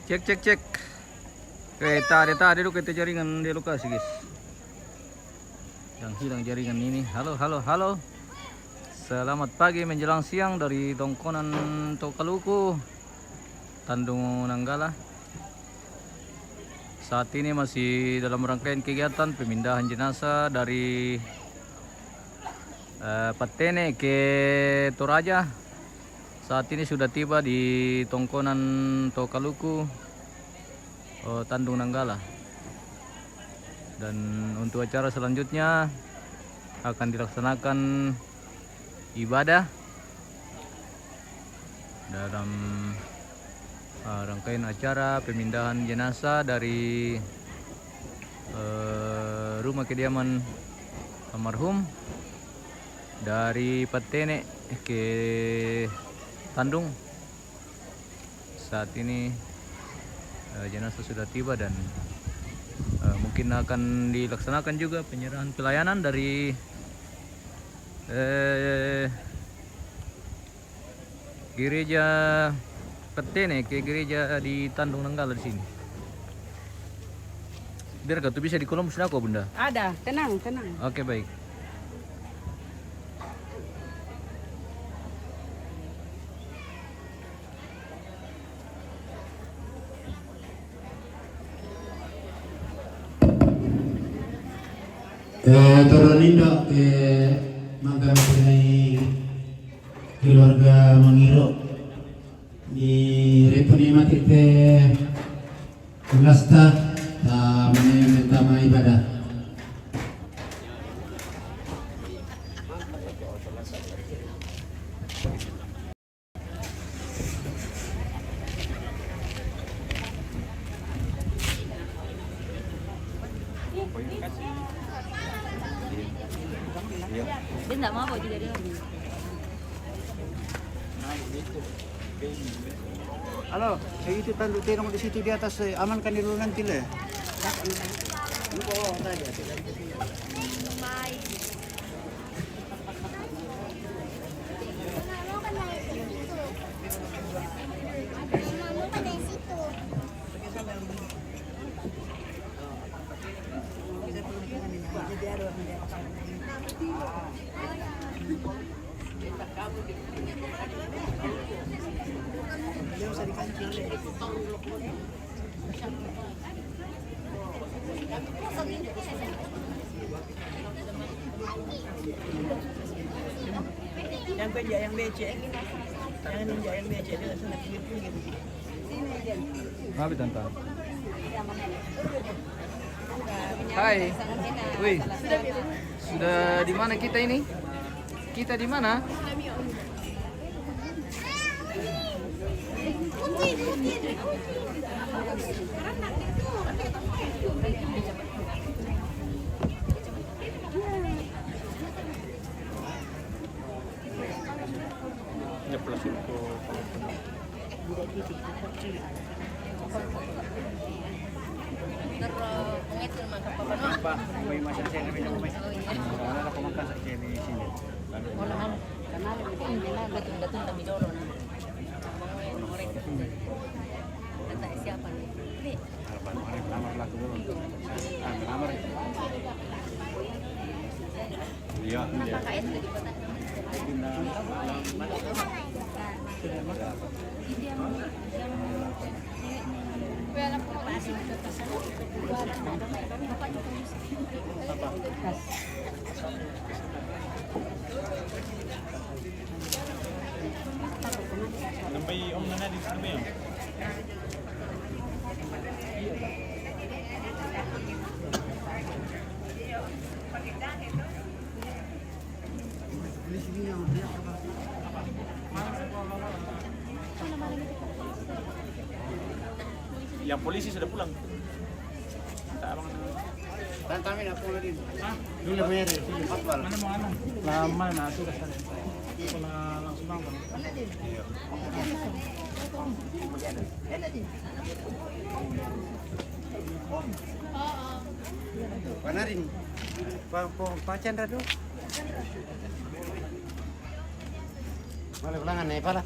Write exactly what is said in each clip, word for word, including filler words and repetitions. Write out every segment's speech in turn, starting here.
Cek, cek, cek. Eh, tak ada, tak ada dulu kita jaringan di lokasi, guys. Yang hilang jaringan ini. Halo, halo, halo. Selamat pagi menjelang siang dari Tongkonan Tokaluku, Tanjung Nanggala. Saat ini masih dalam rangkaian kegiatan pemindahan jenazah dari eh, Patene ke Toraja. Saat ini sudah tiba di Tongkonan Tokaluku, eh, Tanjung Nanggala. Dan untuk acara selanjutnya akan dilaksanakan ibadah dalam eh, rangkaian acara pemindahan jenazah dari eh, rumah kediaman almarhum dari Patene ke Tanjung. Saat ini eh, jenazah sudah tiba dan eh, mungkin akan dilaksanakan juga penyerahan pelayanan dari eh, gereja Patene ke gereja di Tanjung Nanggala di sini. Biar kau tuh bisa di kolom sudah kok, Bunda. Ada, tenang, tenang. Oke, baik. Eh, torro ni ndo, eh, mangga mapinai keluarga Mangiro. Ni repo ni mati te lasta, ta mane tama ibadah. Dia nggak mabok juga dia. Halo, eh, itu tanduk terong di situ di atas, eh, aman kan dulu nanti le. Yang kerja yang becek, yang ninja yang becek dia sana pinggir-pinggir. Maaf, Tante. Hai. Wih. Sudah di mana kita ini? Kita di mana? Siapa nih? Ini. Yang polisi sudah pulang. Minta abang. Dan kami nak pulang lagi. Hah? Dulu punya deh. Mana mau anu? Lama nah sudah sana. Kita langsung bang. Iya. Panarin. Pa, pa, pacan rado. Mana ulangan nih, pala?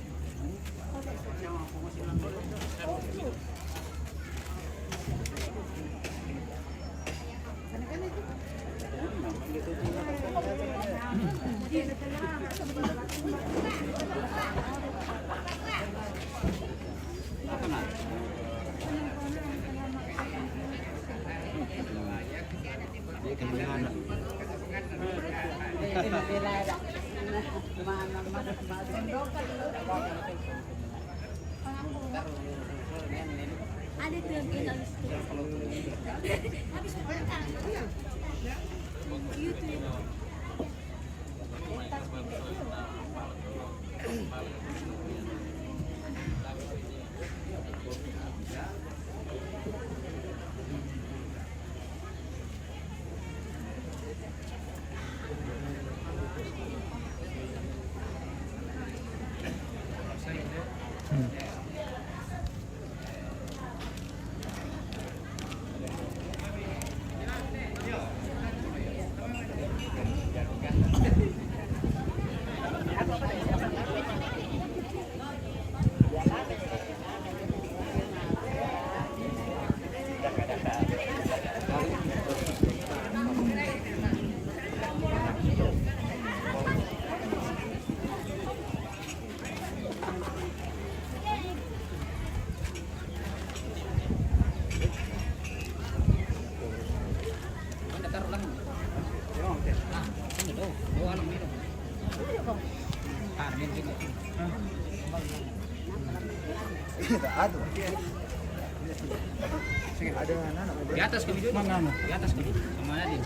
Di atas kami dulu. Mana? Di atas kami. Sama Nadine.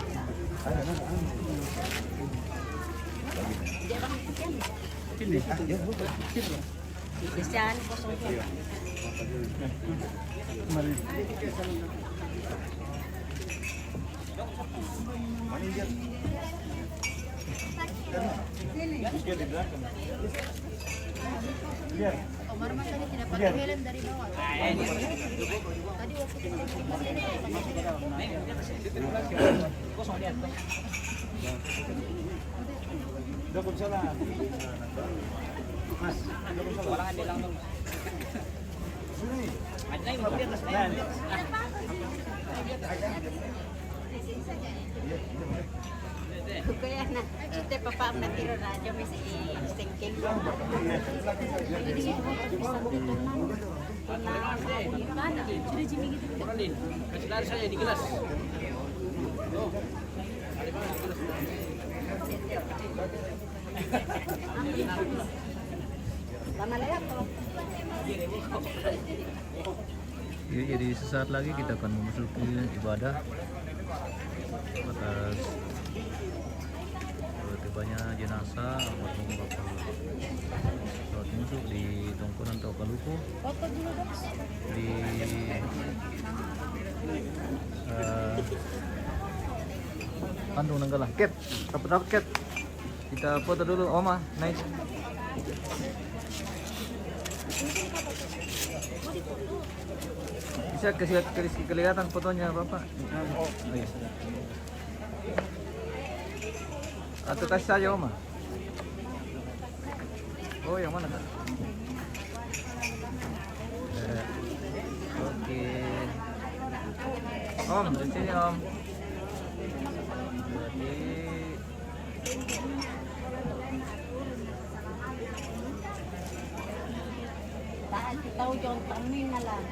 Sini. Biasaan kosong. Mari. Omar mah tadi tidak pakai helm dari bawah. Tadi waktu kita Kuya na, este papa matiro na, yo me si sengkeng. Iya, jadi sesaat lagi kita akan memasuki ibadah atas, eh, tibanya jenazah almarhum Bapak Lawat Musu di Tongkonan atau Kaluku. Foto dulu, Dok. Di, eh, Tanjung Nanggala. Ket, dapat, dapat, Ket. Kita foto dulu, Oma, naik. Bisa kasih, kasih kelihatan fotonya, Bapak? Oh, iya. Atau kasih saja, Oma. Oh, yang mana, Kak? Eh, oke. Om, di sini, Om. Jadi, tahu John Tommy malah.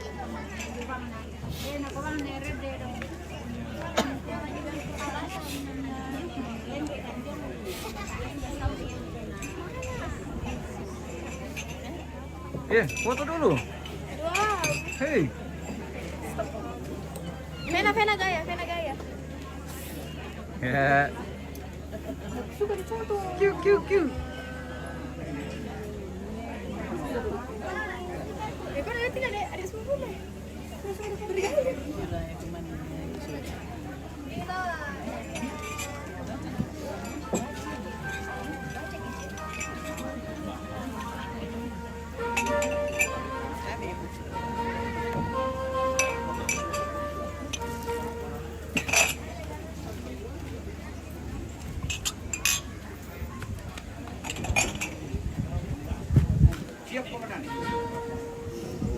Eh, foto dulu. Wow. Hei. Vena, Vena gaya, Vena gaya. Ya. Suka difoto. Kiu, kiu, kiu. Eh, kok ada tinggal deh, ada sepuluh.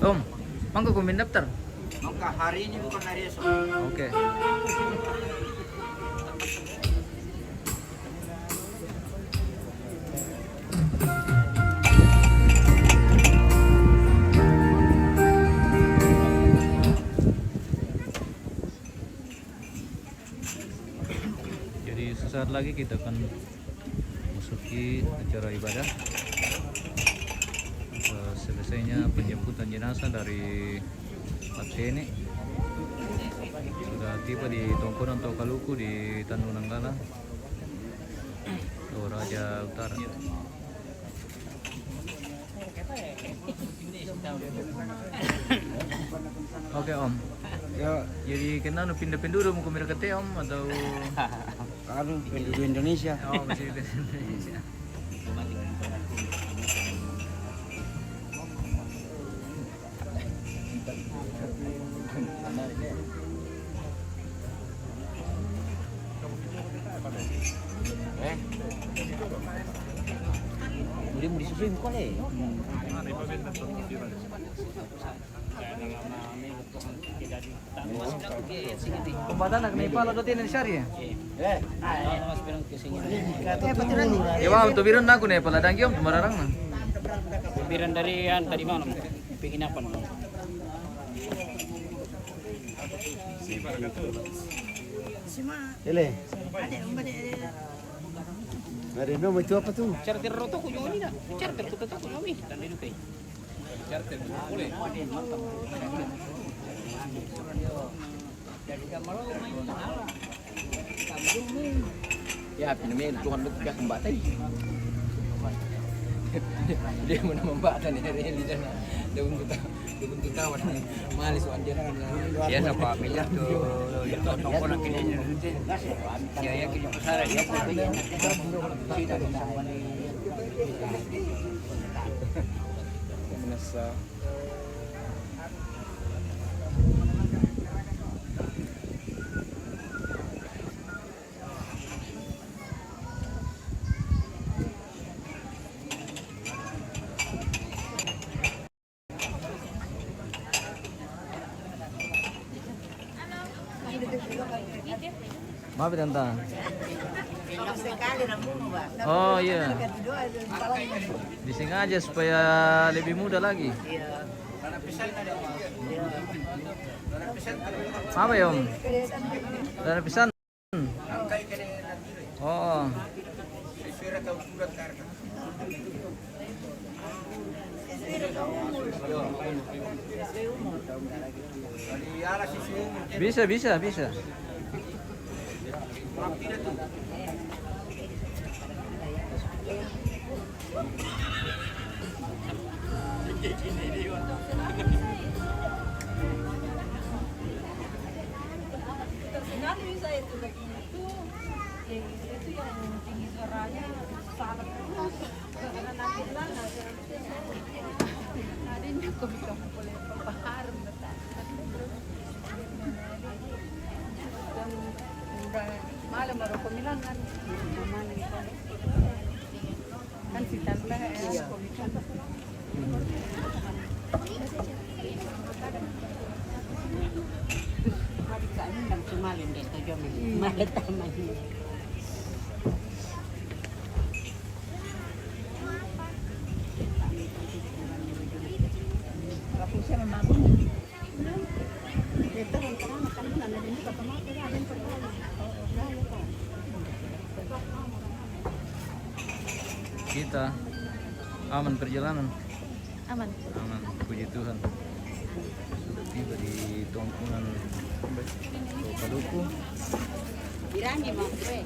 Om, mangko ko mendaftar? Oke. Jadi sesaat lagi kita akan masuki acara ibadah. Eh, selesainya penjemputan jenazah dari Atsene. Sudah tiba di Tongkonan Tokaluku di Tanjung Nanggala, Toraja Utara. Oke, Om. Ya. Jadi kenapa pindah penduduk mau ke Merkete, Om, atau? Anu, penduduk Indonesia. Oh, masih Indonesia. Eh? Udah mau disusun kok, eh? Pembataan nak kena ipala dua tinan syari ya? Ya, Bang, tu biran aku nih, pala dangki, Om, tu mararang na. Biran dari an tadi malam, penginapan. Ele. Ada nomor itu apa tu? Charter roto ku nyomi na. Charter ku tetap ku nyomi. Tanda itu kai. Charter ku boleh. Ya, piname Tuhan lu biar kembata. Dia mana membata nih, dia di sana. Dia pun kita, dia pun kita, malis wan dia kan. Ya, na pamilya tu, ya, tu, tu, tu, tu, ya, ya, kita pasal, ya, tu, tu, tu. Nasa. Maaf, Tante. Oh, iya. Disengaja supaya lebih mudah lagi. Apa ya, Om? Dana pisan. Oh. Bisa, bisa, bisa. Terkenal bisa itu begitu. Yang itu yang tinggi suaranya salah terus. Karena nanti bilang ada yang aku bisa boleh berpahar. Dan udah malam baru aku bilang kan. Mana itu? Kan si tambah ya. Hari kami nang sumalin deh, tujuh menit. Malah taman. Aku siya mamabon. Kita aman perjalanan. Aman. Aman, puji Tuhan. Sudah tiba di Tongkonan Tokaluku. Birani mau kue.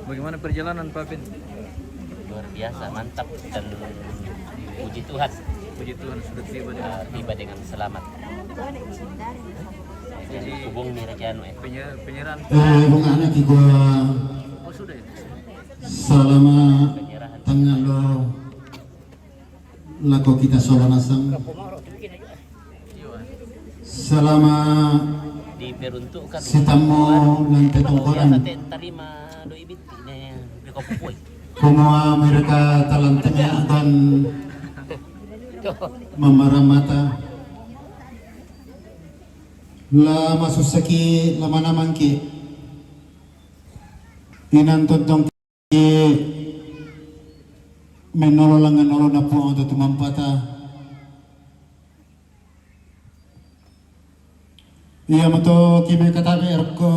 Bagaimana perjalanan, Pak Pin? Luar biasa, mantap. Dan puji Tuhan, Puji Tuhan, sudah tiba dengan eh, tiba dengan selamat. Jadi, hubung ni raja anu, eh. Penye-, penyerahan Eh, bunga anak juga Oh, sudah ya? Salama tangalo lako kita sola nasang. Salama Diperuntukkan sitammu lantai tongkonan. Terima doi binti ne, dia kau pupui. Kumua mereka talan tengah dan mamaramata. La masusaki, la manamangki. Inan tontong Menolo langan olo na Puang tu tumampata. Ia mato kime katabe erko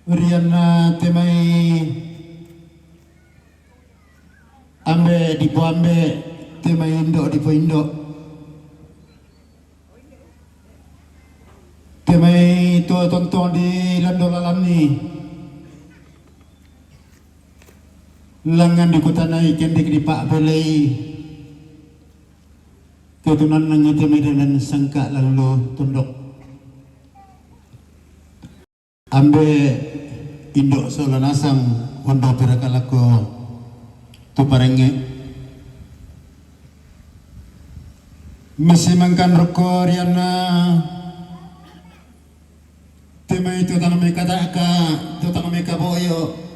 rianna temai ambe dipo ambe, temai indo dipo indo. Temai tuo tontong di lando lalanni. Langan di kutanai kendek di pak belei. Ketunan nangi temai dengan sangka lalu tunduk. Ambe indo sola nasang ondo pirakalako tu parenge. Misi mangkan roko rianna temai tu tang mekataka, tu tang mekaboyo.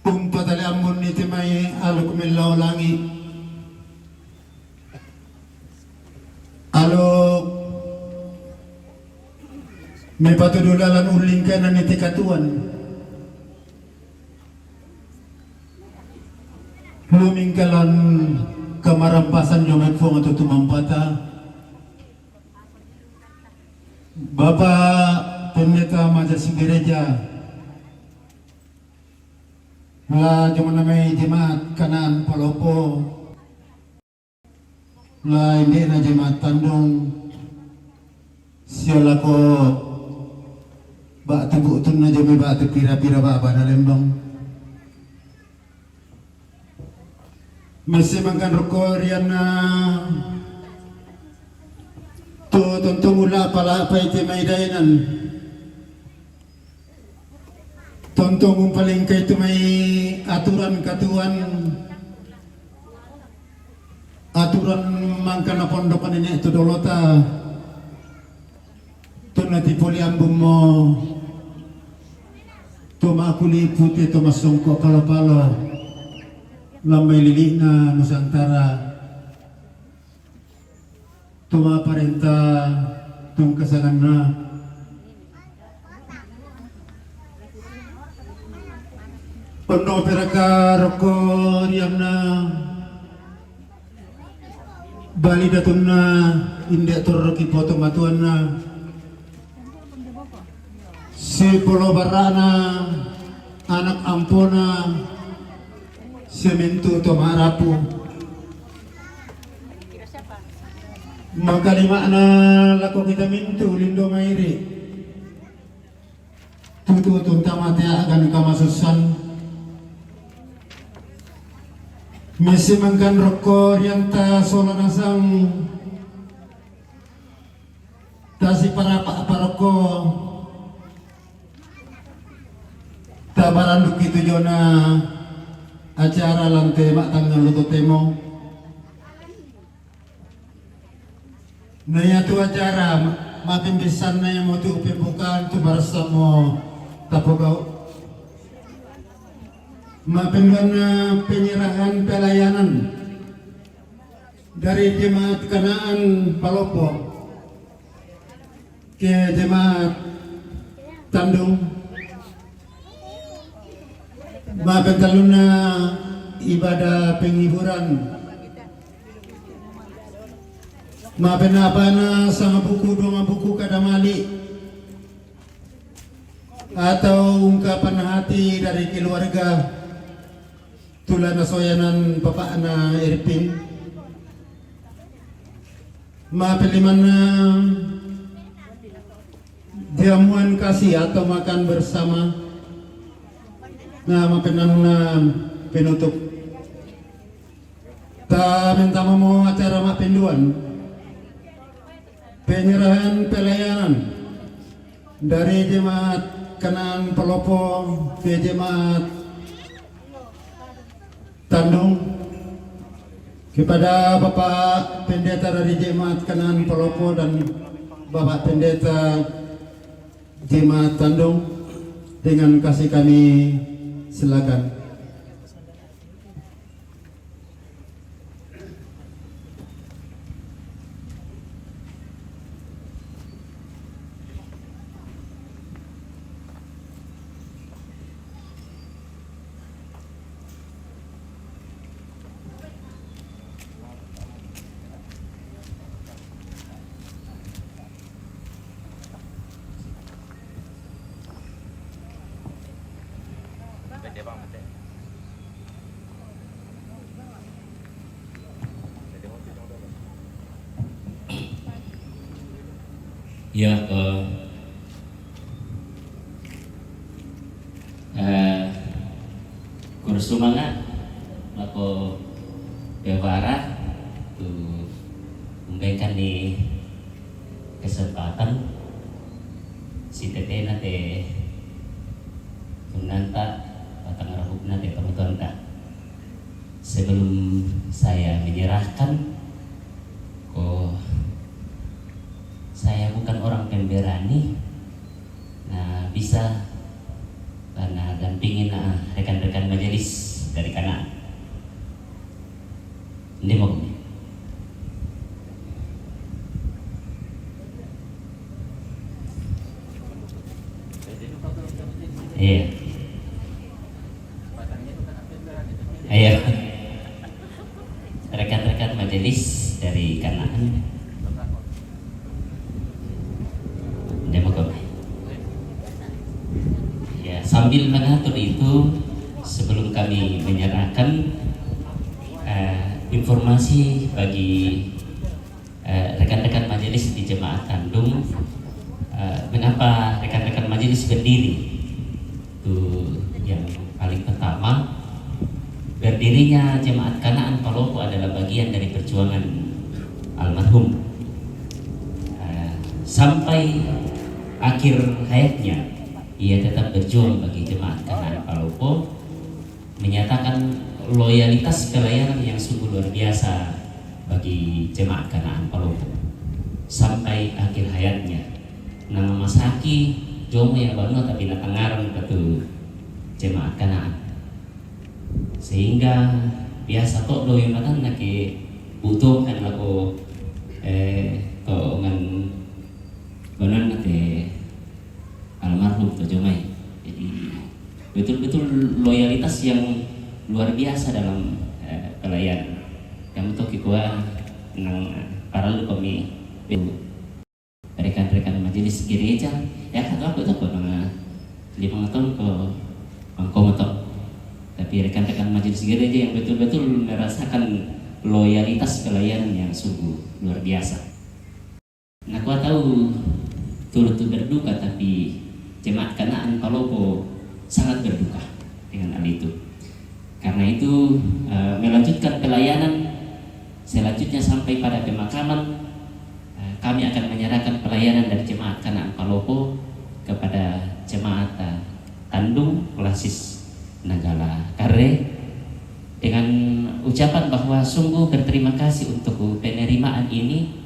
Umpa tali ambun ni temai aluk mellau langi. Aluk mepatudu lalan ulingkanan ni tekatuan. Lumingkalan kamarampasan jo mepuang tu tumampata. Bapak Pendeta Majelis Gereja, la jong namai jemaat kanan palopo, la indena jemaat tandung, sialako bak tebuk tun na jami bak tepira-pira bak bana lembang. Masi mangkan roko rianna tu tontong ula pala pai temai dainan. Tontong umpaling kai temai aturan katuan, aturan mangkana pondokan ini tu dolota. Tuna tipoli ambung mo. Tuma kuli pute tuma songko palo-palo. Lambai lilina Nusantara. Tuma parenta tungkasanganna. Ondo peraka roko rianna. Bali datunna inde torroki poto matuanna. Sipolo barana anak ampona semintu to marapu. Makalimana lako kita mintu lindo mairi. Tutu tunta mate agan kamasussan. Misi mangkan roko rianta sola nasang tasi parapa paroko tabaranduki tujona acara lante matangan luto temo. Na iya tu acara mapimpisan na iya mo tu pembukaan tu marasa mo tapogau. Mapenduan na penyerahan pelayanan dari jemaat Kanaan Palopo ke jemaat Tandung. Mapentaluna ibadah penghiburan. Mapenapana sanga buku dua buku kadamali atau ungkapan hati dari keluarga Tulana Soyanan Bapakna Erpin. Mapelimana jamuan kasih atau makan bersama. Nah, mapenanna penutup. Ta mentama mo acara mapenduan penyerahan pelayanan dari jemaat Kanaan Palopo ke jemaat Tandung kepada Bapak Pendeta dari jemaat Kanaan Palopo dan Bapak Pendeta jemaat Tandung dengan kasih kami silakan. Iya, ko, eh, kursu manga lako Bevara tu memberikan ni kesempatan si tetena te tunanta batang rahupna te pamatonta. Sebelum saya menyerahkan, ko saya bukan orang pemberani, nah, bisa karena dampingin, ah, rekan-rekan majelis dari Kanaan. Nde mo. Iya. Iya. Rekan-rekan majelis dari Kanaan. Nde mo. Ya, sambil mengatur itu, sebelum kami menyerahkan, eh, informasi bagi, eh, rekan-rekan majelis di jemaat Tandung, eh, mengapa rekan-rekan majelis berdiri? Itu yang paling pertama. Berdirinya jemaat Kanaan Palopo adalah bagian dari perjuangan almarhum. Eh, sampai akhir hayatnya, ia tetap berjuang bagi jemaat Kanaan Palopo, menyatakan loyalitas pelayanan yang sungguh luar biasa bagi jemaat Kanaan Palopo sampai akhir hayatnya. Nang masaki jomo yang banua tapi natangaran patu jemaat Kanaan. Sehingga biasa to do yang matan nake butuhkan lako, eh, to ngan banan nate almarhum to jomai. Jadi betul-betul loyalitas yang luar biasa dalam, eh, pelayanan. Yang toki kua nang, eh, paralu kami rekan-rekan majelis gereja, ya, kata aku itu apa, nang lima tahun ke mangkomoto. Tapi rekan-rekan majelis gereja yang betul-betul merasakan loyalitas pelayanan yang sungguh luar biasa. Nah, kua tahu turut berduka, tapi jemaat Kanaan Palopo sangat berduka dengan hal itu. Karena itu, eh, Melanjutkan pelayanan selanjutnya sampai pada pemakaman, eh, kami akan menyerahkan pelayanan dari jemaat Kanaan Palopo kepada jemaat, eh, Tandung Klasis Nanggala Karre, dengan ucapan bahwa sungguh berterima kasih untuk penerimaan ini,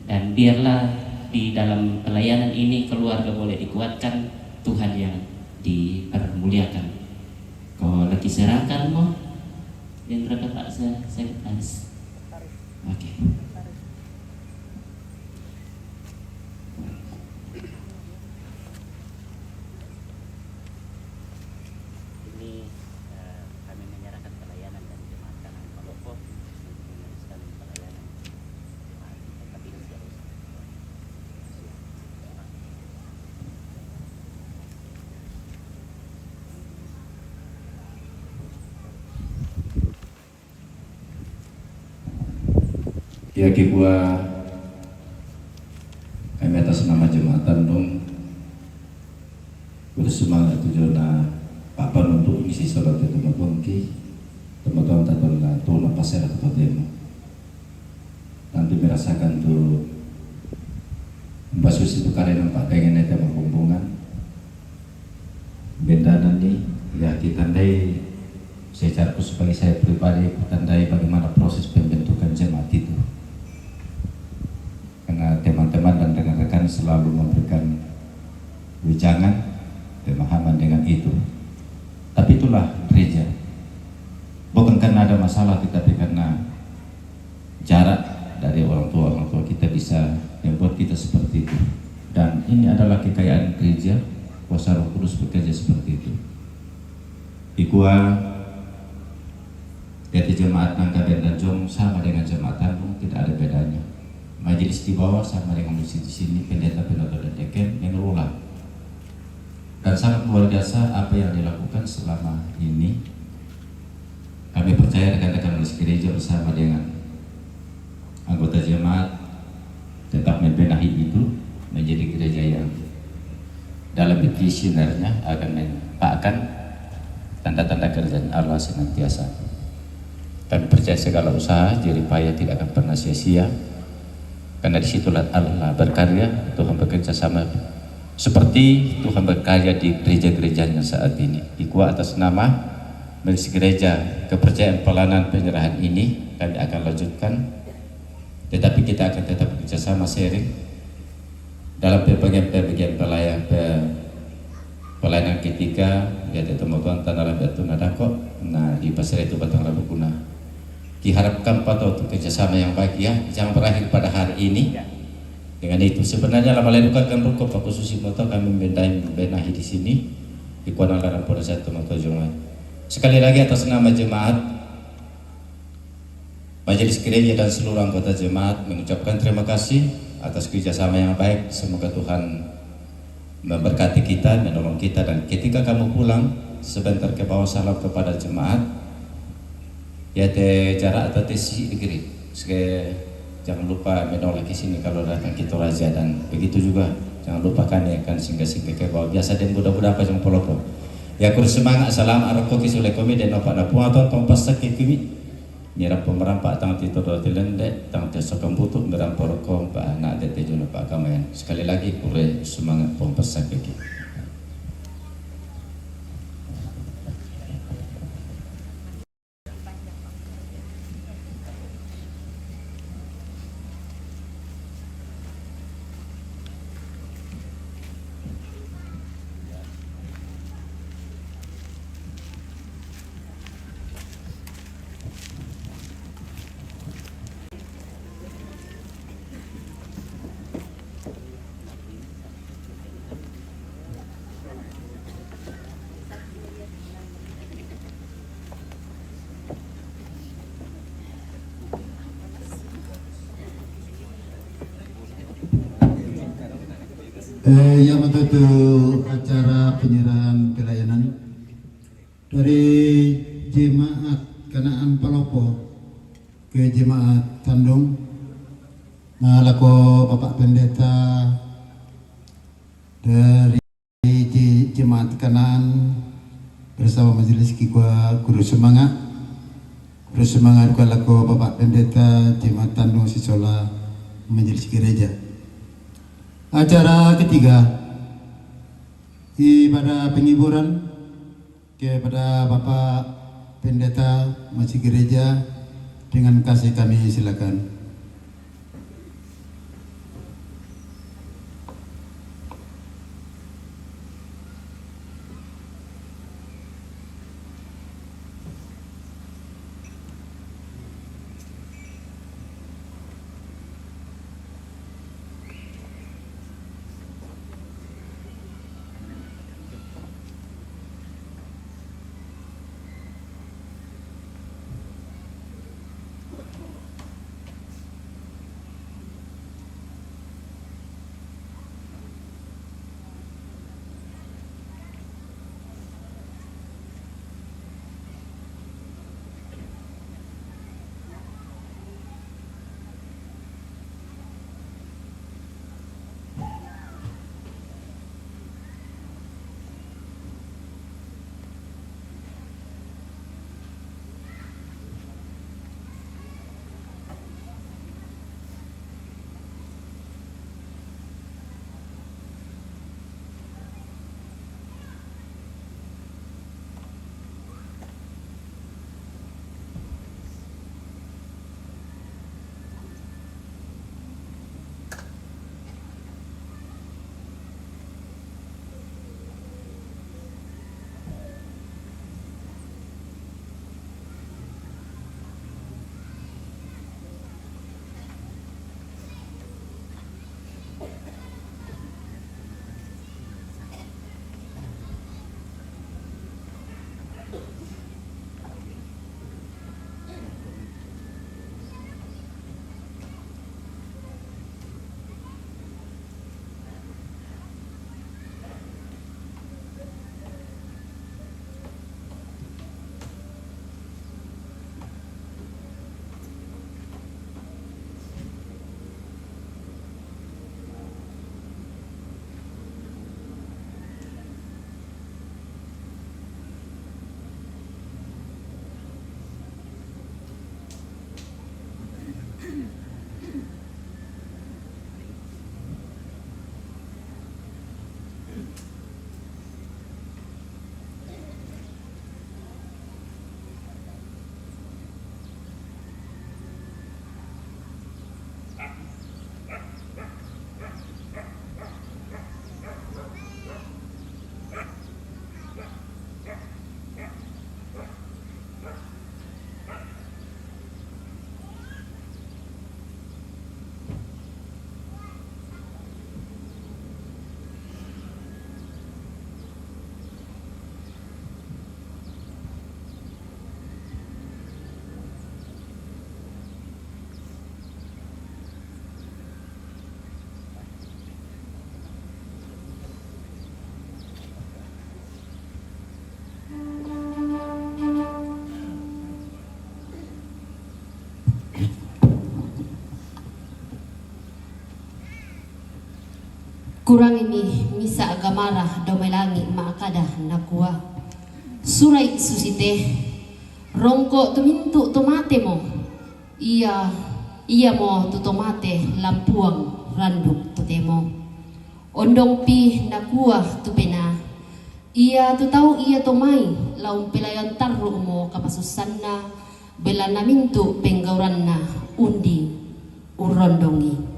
dan biarlah di dalam pelayanan ini keluarga boleh dikuatkan, Tuhan yang dipermuliakan. Ko lagi serahkan mo, dan berapa tak se sekretaris? Oke. Ini, eh, kami menyerahkan pelayanan dan jemaat Kanaan Palopo untuk meneruskan pelayanan jemaat. Tapi ini serius. Ya, kikua kami atas nama jemaat Tandung bersemangat tu jona papan untuk misi salat itu mabengki, teman-teman tatap na tu na pasera tu demo. Tantu merasakan tu mbasusi tu kare nampak dengan neta makumbungan. Bendanan ni, ya, kita ndai secara khusus bagi saya pribadi, kita ndai bagaimana proses pembentukan jemaat itu. Karena teman-teman dan rekan-rekan selalu memberikan wejangan, pemahaman dengan itu. Tapi itulah gereja. Bukan karena ada masalah, tetapi karena jarak dari orang tua, orang tua kita bisa membuat kita seperti itu. Dan ini adalah kekayaan gereja, kuasa Roh Kudus bekerja seperti itu. Kikua, jadi jemaat Nanggabean dan Jong sama dengan jemaat Tandung, tidak ada bedanya. Majelis di bawah sama dengan majelis di sini, pendeta, pendeta, dan deken, mengelola. Dan sangat luar biasa apa yang dilakukan selama ini. Kami percaya rekan-rekan majelis gereja bersama dengan anggota jemaat tetap membenahi itu menjadi gereja yang dalam visionernya akan menampakkan tanda-tanda kerjaan Allah senantiasa. Kami percaya segala usaha, jerih payah tidak akan pernah sia-sia, karena disitulah Allah berkarya, Tuhan bekerja sama seperti Tuhan berkarya di gereja-gerejanya saat ini. Kikua atas nama Majelis Gereja, kepercayaan pelayanan penyerahan ini kami akan lanjutkan, tetapi kita akan tetap bekerjasama sharing dalam pembagian-pembagian pelayan-, pe-, pelayanan ketika, ya, tetap mau tuan tanah lambat tu nadako, nah, di pasar itu batang labu guna. Diharapkan pada untuk kerjasama yang baik, ya, jangan berakhir pada hari ini. Ya. Dengan itu, sebenarnya lama lain bukan ruko Pak Khusus Moto kami membenahi, membenahi di sini, di Kuala Lumpur satu Moto Jomai. Sekali lagi atas nama jemaat, Majelis Gereja dan seluruh anggota jemaat mengucapkan terima kasih atas kerjasama yang baik. Semoga Tuhan memberkati kita, menolong kita, dan ketika kamu pulang, sebentar ke bawah salam kepada jemaat. Ya, te jarak atau te si negeri. Seke, jangan lupa menoleh ke sini kalau datang ke Toraja, dan begitu juga jangan lupa kami akan singgah-singgah ke bawah. Biasa dan budak-budak apa yang polopo. Ya, kur semangat, salam aroko ke sule komi dan opa na puaton tong pasak ke kumi. Mirampo merampak tang ti todo ti lende, tang ti sokong butuk mirampo roko pa anak tete juna pa kamayan. Sekali lagi, kure semangat pom pesan bagi. Eh, ya, untuk acara penyerahan pelayanan dari jemaat Kanaan Palopo ke jemaat Tandung. Nah, lako Bapak Pendeta dari je-, jemaat Kanaan bersama majelis kikua guru semangat. Bersemangat juga lako Bapak Pendeta Jemaat Tanu Sisola Majelis Gereja. Acara ketiga, ibadah penghiburan kepada Bapak Pendeta Majelis Gereja, dengan kasih kami silakan. Kurangi mi misa gamara dao mai langi ma'akada nakua, Surai susite, rongko tu mintu to mate mo, ia, iamo tu to mate la Puang randuk totemo. Ondongpi nakua tu penaa, ia tu tau ia to mai la umpelayan tarru mo kapasusanna, bela na mintu penggauranna undi urrondongi.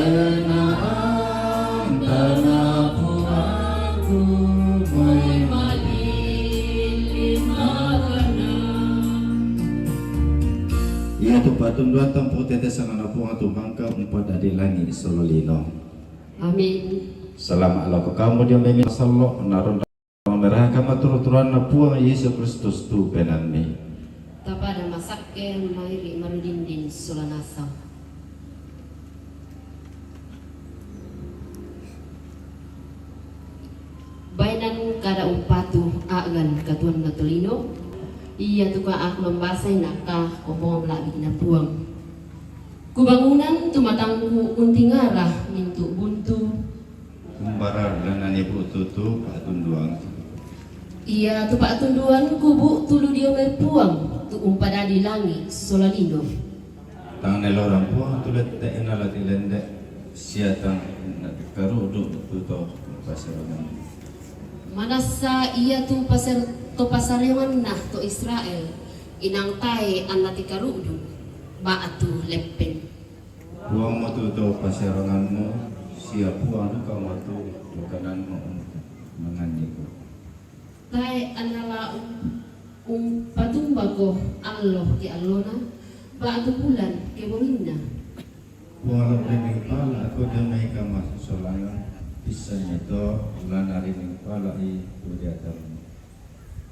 Iya tu patunduan tampu tete sangana Puang tu mangka umpat dadi langi sololino. Amin. Salama lo ko kamu dia memi sallo naron merahaka maturu-turuan na Puang Yesus Kristus tu penanmi. Tapada masakke mairi marudindin sola nasang. Baenan kada umpatu a'gan katuanna tolino, iya tu ka aku mambasai nakka kombong la'bi na Puang. Kubangunan tu matangku untingara mintu buntu. Kumbara lanani butu tu patunduang. Iya tu patunduan kubu tulu dio mai Puang tu umpadadi langi sola lino. Tang nelorang Puang tu lette ena lati lende siatang na karudu tu to pasarangan. Manassa iya tu pasar to pasarionganna to Israel inang tae anna tikarudu ba'tu leppeng. Puang matu to pasaranganmu sia Puang duka matu makananmu manganniku. Tae anna la um, umpatumbako allo ke allona ba'tu bulan ke bonginna. Puang la urining pala ko damai kamasolangan pissanna to lana rining pala i udiatarmu.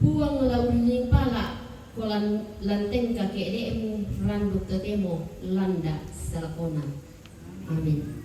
Puang la urining pala ko lan lantengka ke'de'mu randu totemo landa salakona. Amin.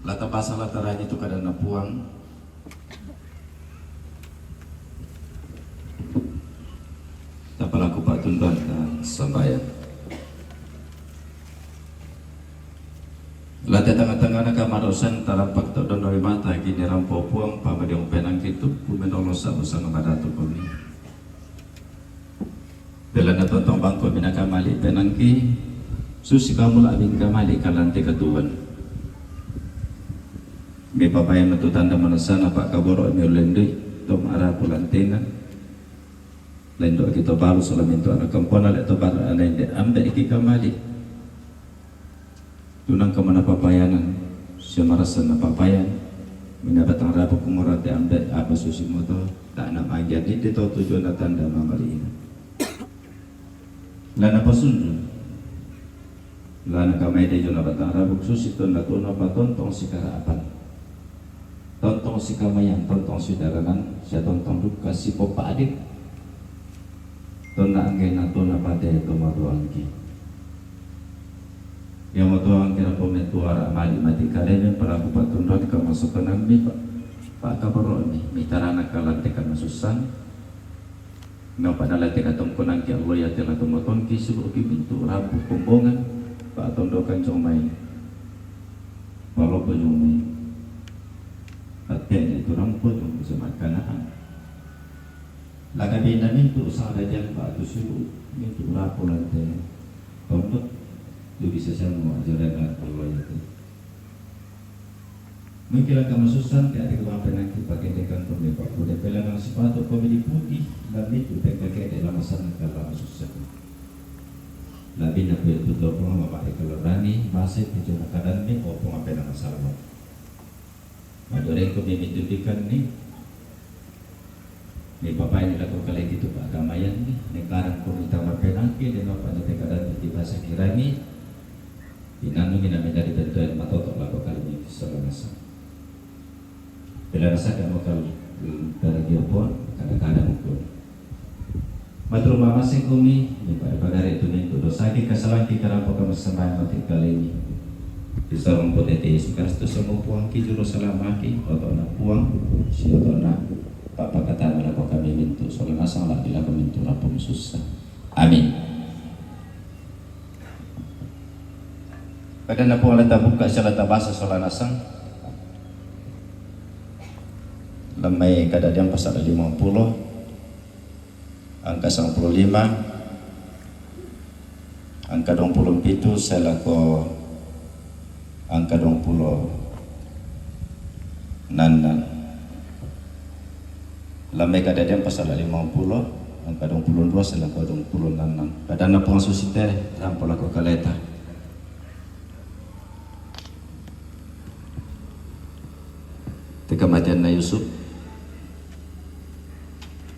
Lata pasala tarani tu kadana Puang. Tapalaku patuntuan ta sambayang. Lante tanga-tangana kamarosan tarampak to dono mata kini rampo puang pamadiong penangki tu pumenolosa usang madatu kami. Belana tontong bangko mina kamali penangki, susi kamu labing kamali kalante katuan. Mi papai metu tanda manasana pak kaboro mi ulendui, tom ara pulantena. Lendo kito balu salamintu anak kempona le to bar anende ambe iki kamali. Tunang kemana papayanan, semarasan na papayan, mina batang rabu kumurate ambe apa susi moto, tak na manggian ide to tujuan na tanda mamali ina. Lana pasunju, lana kamai de jona batang rabu susi to na tuna patontong sikara apan. Tontong si kamayan, tontong si daranan, sia tontong duka si popa adik. Tona angge na tona pate to matuangki. Yang matuangki na pometuara mali mati kaleme pelaku patundon ka masukan mi pak. Pak kaboro mi, mitarana kalante ka masusan. Napa nalate katongkonangki Allah ya tela tomotongki suruh ki mintu rabu kombongan, pak tondokan jong mai. Palopo jong mai. Atene tu rampo jong jemaat Kanaan. Laka bina mintu sada jang pak tu suruh mintu rapo lante. Tondok tu bisa sama ajaran Allah ya tu. Mungkin kama susah, tiada kebang penangki pakai dekan pun lepak kuda pela nang sepatu komedi putih dan itu tengkeke de lama sana ke lama susah. Labi na kuya tutor pun mama de kalau rani, masa itu cuma kadang ni opung apa nama salah. Madoreng ko mimi tupikan ni, ni papai ni lako kalai kitu pa kamayan ni, ni karang ko minta mapenangki, ni mapa ni teka dan di basa kirani, inanu mina minta di bentuan matoto lako kalai ni salamasa. Bila rasa kamu kal pergi pun, kadang-kadang pun. Matur mamase kumi, ni pada pagare tu mintu dosaki kasalangki karampo kami sembahyang mati kalai ni. Di sarung putete Yesus Kristus semua puangki juru salamaki, oto na puang, si oto na papa kata na lako kami mintu, soal nasang lagi lako mintu rapung susah. Amin. Kada na puang lata buka salata basa soal nasang. Lamai kada diang pasal lima puluh. Angka sangpuluh lima, angka dong puluh pitu, selako angka dong puluh nanan. Lamai kada diang pasal lima puluh, angka dong puluh dua, selako dong puluh nanan. Kada na puang susite, rampo lako kaleta. Te kamatian na Yusuf.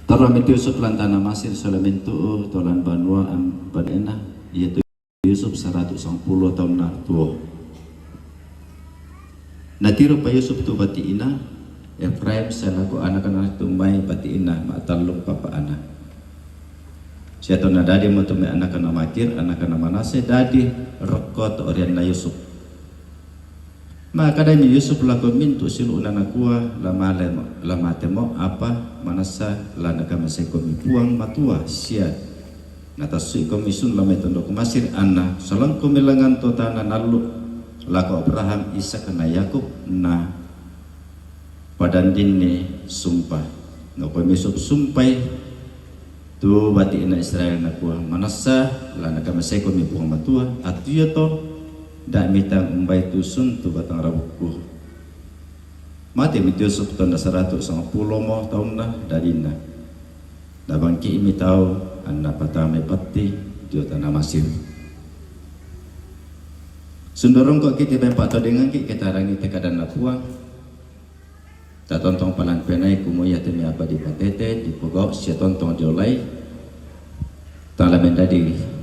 Toro mitu Yusuf lan tana Masir, solo mintu tolan banua am banena, iya tu Yusuf saratu sangpuluh taun na tuo. Na tiru pa Yusuf tu bati ina, Efraim, salako anak-anak tu mai bati ina ma tallung papa anak. Sia to na dadi mo tu mai anak-anak Makir, anak-anak Manase, dadi rokko to orian na Yusuf. Maka dai mi Yusuf lako mintu silu na nakua, la mate mo, la mate mo apa manasa la nakamaseko mi Puang Matua sia. Natasui ko mi sun lamai tondok Masir ana, salangko mi langan to tana nalu lako Abraham, Isak na Yakub na padandinni sumpah. Noko mi Yusuf sumpai tu bati ina Israel nakua, manasa la nakamaseko mi Puang Matua, atu iyo to, da mitang umbai tusun tu batang rabukku. Mate mi Yusuf tona saratu sangpulo mo taunna dadinna. Nabangki mi tau anna patame patti dio tana Masir. Sundorongko kiti bempa to denganki kita rangi tekadan na Puang. Tatontong palan penai kumu iya temi apa di patete, di pogok, sia tontong diolai. Tala mendadi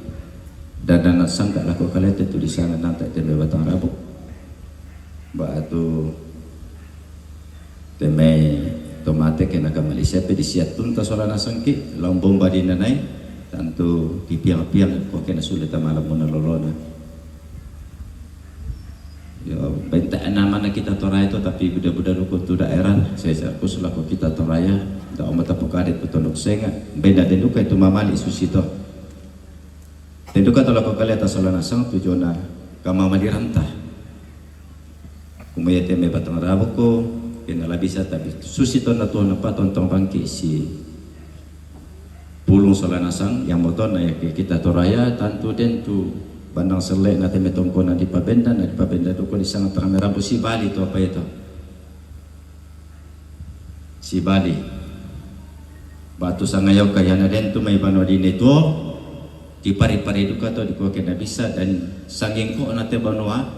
dana nasangka lako kalete tu di sana nanta temi batang rabuk. Ba atu temi tomate kena kamali sepe di sia tunta sola nasangki, lombong badi nanai, tantu kipiang-piang ko kena sulit tamala muna lolona. Yo, benta nama na kita Toraya to, tapi buda-buda luku tu daerah, saya, saya khusus lako kita Toraya, da oma tapukade tu tondok senga, benda denduka itu mamali susito. Denduka to lako kaleta sola nasang tu jona kamamali ranta. Kumaya te me batang rabu ko, kena labisa tabi. Susi to na to na pa tontong bangki si pulung sola nasang, yang moto na ya ke kita toraya, tantu den tu bandang sele na te me tongko na di pabenda, na di pabenda tu ko di sanga tanga me rabu si bali to apa itu. Si bali. Batu sanga yau kayana den tu mai banua di neto, di pari-pari duka to di ko kena bisa dan sanging ko na te banua,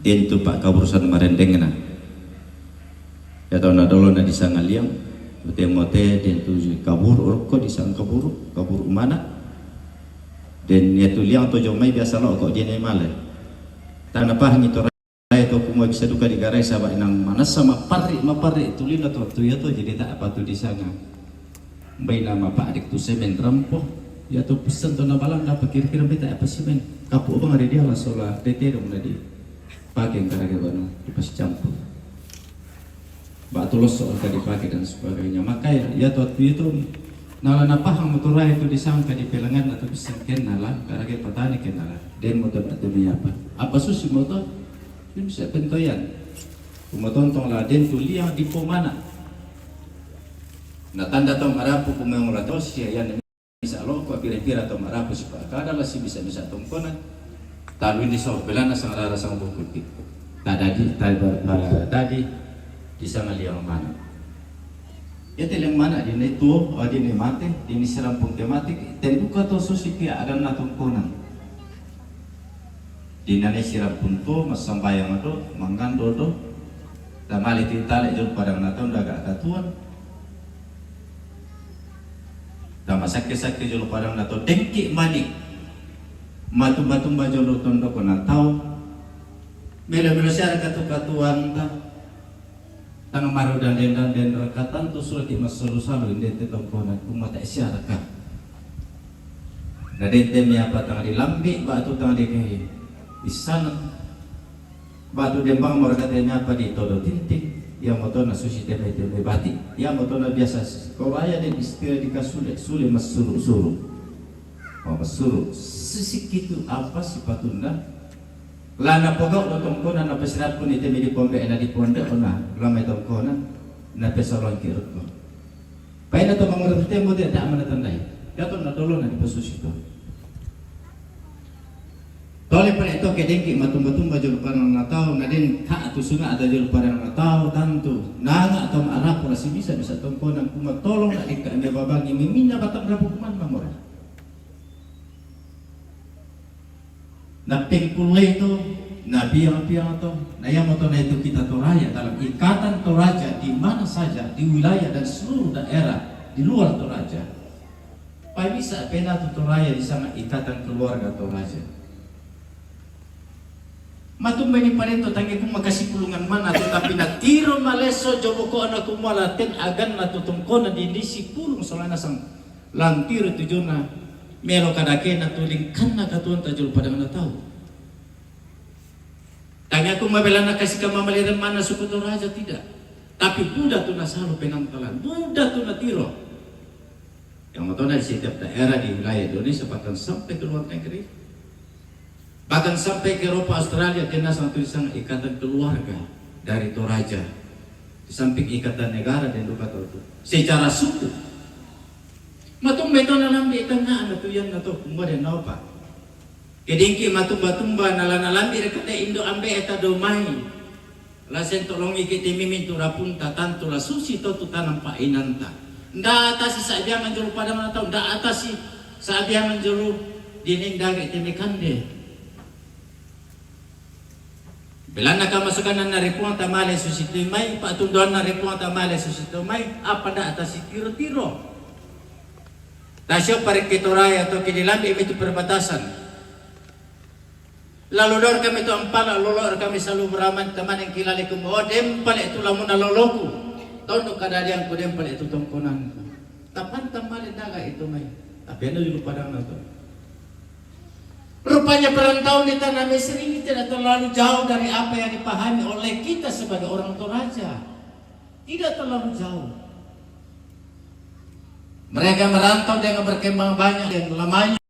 den tu pa kaburu sanu marendeng na. Ya tau na dolo na di sanga liang, mote-mote den tu kaburu, orko di sanga kaburu, kaburu umana. Den ya tu liang to jo mai biasa lo ko di ne male. Tana pa hangi to rai to kuma bisa duka di garai saba inang manasa mapari, mapari tu lina to tu ya to jadi tak apa tu di sanga. Bai nama pa adik tu semen rampo. Ya tu pesan tu na balang apa kira-kira beta apa semen. Kapu bang ada dia lah sola tete dong na di. Pakai karage banu di pas campur. Batu loso ka dipake dan sebagainya. Maka ya, ya tu tu itu nala na pahang motorai tu di sanga di pelengan atau bisa kenala karage patani kenala. Den motor atau me apa? Apa susi motor? Ini bisa pentoyan. Kuma tontong la den tu liang di pomana. Na tanda tong arapu kuma yang la tosia yang bisa lo ko pira-pira to marapu si pa kada la si bisa bisa tongkona. Talu ini so belana sang rara sang buku ti. Tadadi, tada, tadadi di sanga liang mana. Ya te liang mana di ne tuo, oh, di ne mate, di ne sirampung te mate, tenduka to susi pia ada na tongkona. Di nane sirampung to, masambayang do, mangando do, tamale ti tale jol padang na to ndaga katuan. Tama sakke-sakke jolo padang na to dengki mani. Matu-matu ma jolo tondo ko na tau. Melo-melo siara katu-katuan ta. Tanga maru dan den dan den rekatan tu sulit di masolu salu inde te tongkona kuma tak siara ka. Na den te mi apa tanga di lambi batu tanga di kehi. Di sana. Batu dembang morga te mi apa di todo tinting. Ia moto na susi teme teme bati. Ia moto na biasa. Kau raya den istilah di kasule sule masuru suru. Oh, masuru. Sisi kitu apa si patunda. Lana pogok do tongkona na pesirapun ite mi di pombe ena di ponde ona. Lama tongkona na pesalon kirko. Paina to mangurut temo de tak mana tandai. Gato na dolo na di pesusi to. Tole pale to ke dengki matumba-tumba jolo parang na tau na den ka tu sunga ada jolo parang na tau tantu nanga to ma'arap la si bisa bisa tongkona kuma tolong na dikka ende babangi mimina batang rabu kuman mamora. Na pengkule to na biang-biang to na yang moto na itu kita Toraja dalam ikatan Toraja di mana saja di wilayah dan seluruh daerah di luar Toraja. Pai bisa pena tu Toraja di sana ikatan keluarga Toraja. Matumba ini parento tangi ku makasi pulungan mana tu tapi na tiro maleso jobo ko ana kumala ten agan na tu tongkona di nisi pulung solana sang lantiro tu jona melo kadake na tu lingkanna katuan tajul padang na tau. Tangi aku mabelana kasi kama maliren mana suku Toraja tidak. Tapi buda tu na salo penangkalan, buda tu na tiro. Yang moto na di setiap daerah di wilayah Indonesia bahkan sampai ke luar negeri. Bahkan sampai ke Eropa, Australia, kena satu sang ikatan keluarga dari Toraja. Di samping ikatan negara dan duka tau tu. Secara suku. Matumba itu na lambi itu na anu tu yang na to kumba den na opa. Kedingki matumba-tumba na la na lambi rekate indo ambe eta do mai. La sento longi kete mimin tu rapunta tantu la susi to tu tanam pa inanta. Nda atasi sabiangan jolo padang na tau, nda atasi sabiangan jolo dine ndaga ite me kande. Belana kama sukana na repuang tamale susi tu mai, pa tunduan na repuang tamale susi tu mai, apa nda atasi tiro-tiro. Tasio pare ke Toraja to ke di lambi mitu perbatasan. Lalu dor kami tu ampala lolo kami salu beraman teman yang kilale ku mo dem pale tu lamuna loloku. Tondo kadadian ku dem pale tu tongkonanku. Tapan tamale daga itu mai. Tapi anu julu padang na to. Rupanya perantau di tanah Mesir ini tidak terlalu jauh dari apa yang dipahami oleh kita sebagai orang Toraja. Tidak terlalu jauh. Mereka merantau dengan berkembang banyak yang lamanya.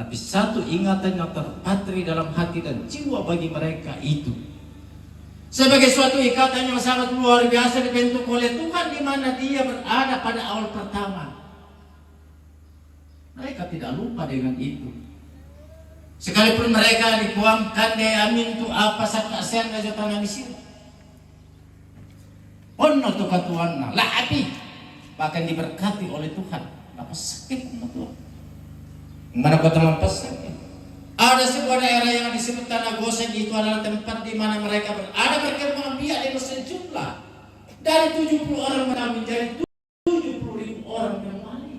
Tapi satu ingatan yang terpatri dalam hati dan jiwa bagi mereka itu sebagai suatu ikatan yang sangat luar biasa dibentuk oleh Tuhan, di mana dia berada pada awal pertama. Mereka tidak lupa dengan itu. Sekalipun mereka dikuamkan dai amintu apa saka'seanna ri tana Misir. Onno tu katuoanna, la'bi, bahkan diberkati oleh Tuhan. Napassakke Puang Matua. Mana kota mapassakke? Ada sebuah daerah yang disebut Tanah Gosen, itu adalah tempat di mana mereka berada berkembang biak dengan sejumlah dari tujuh puluh orang menjadi tujuh puluh ribu orang kembali.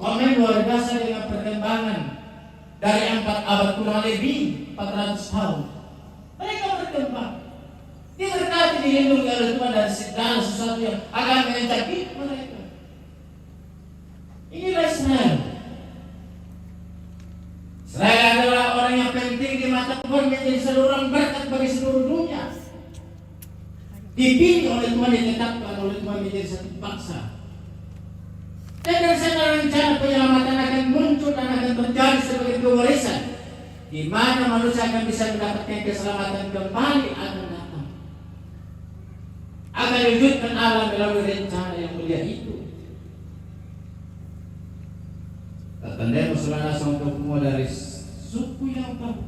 Komen luar biasa dengan perkembangan dari empat abad kurang lebih empat ratus tahun. Mereka berkembang. Diberkati, dilindungi oleh Tuhan dari segala sesuatu yang akan menjangkiti mereka. Inilah Israel. Israel adalah orang yang penting di mata Tuhan, menjadi saluran berkat bagi seluruh dunia. Dipilih oleh Tuhan, ditetapkan oleh Tuhan menjadi satu bangsa. Dan dari sana rencana penyelamatan akan muncul dan akan terjadi sebagai pewarisan, di mana manusia akan bisa mendapatkan keselamatan kembali akan datang. Akan diwujudkan Allah melalui rencana yang mulia itu. Tatandai mo sola nasang to kumua dari suku yang tahu.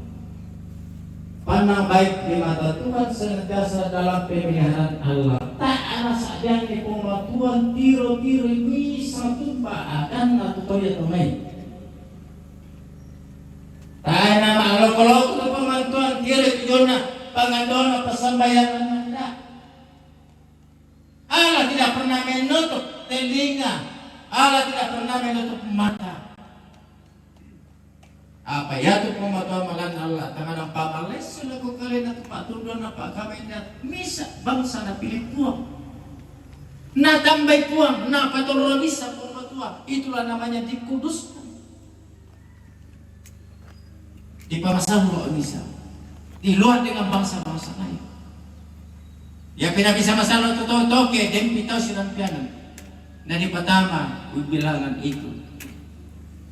Pandang baik di mata Tuhan senantiasa dalam pemeliharaan Allah. Tae na sa'biangi Puang Matua tiro-tiro misa tumba akanna tu tau ia to mai. Tae na ma'loko-loko tu Puang Matua tiro tu jonna pangandona passambayangan nanda. Allah tidak pernah menutup telinga. Allah tidak pernah menutup mata. Apa ia tu Puang Matua malan Allah, tangadang pamalessu lako kalena tu pa'tunduanna pa'kamaenna misa bangsa napilih Puang. Natambai Puang, napatorro misa Puang Matua. Itulah namanya dikuduskan. Dipamasallo misa. Di luar dengan bangsa-bangsa lain. Ia pina bisa masallo tu tau toke, den pitau sinampianna. Na dipatama bilangan itu.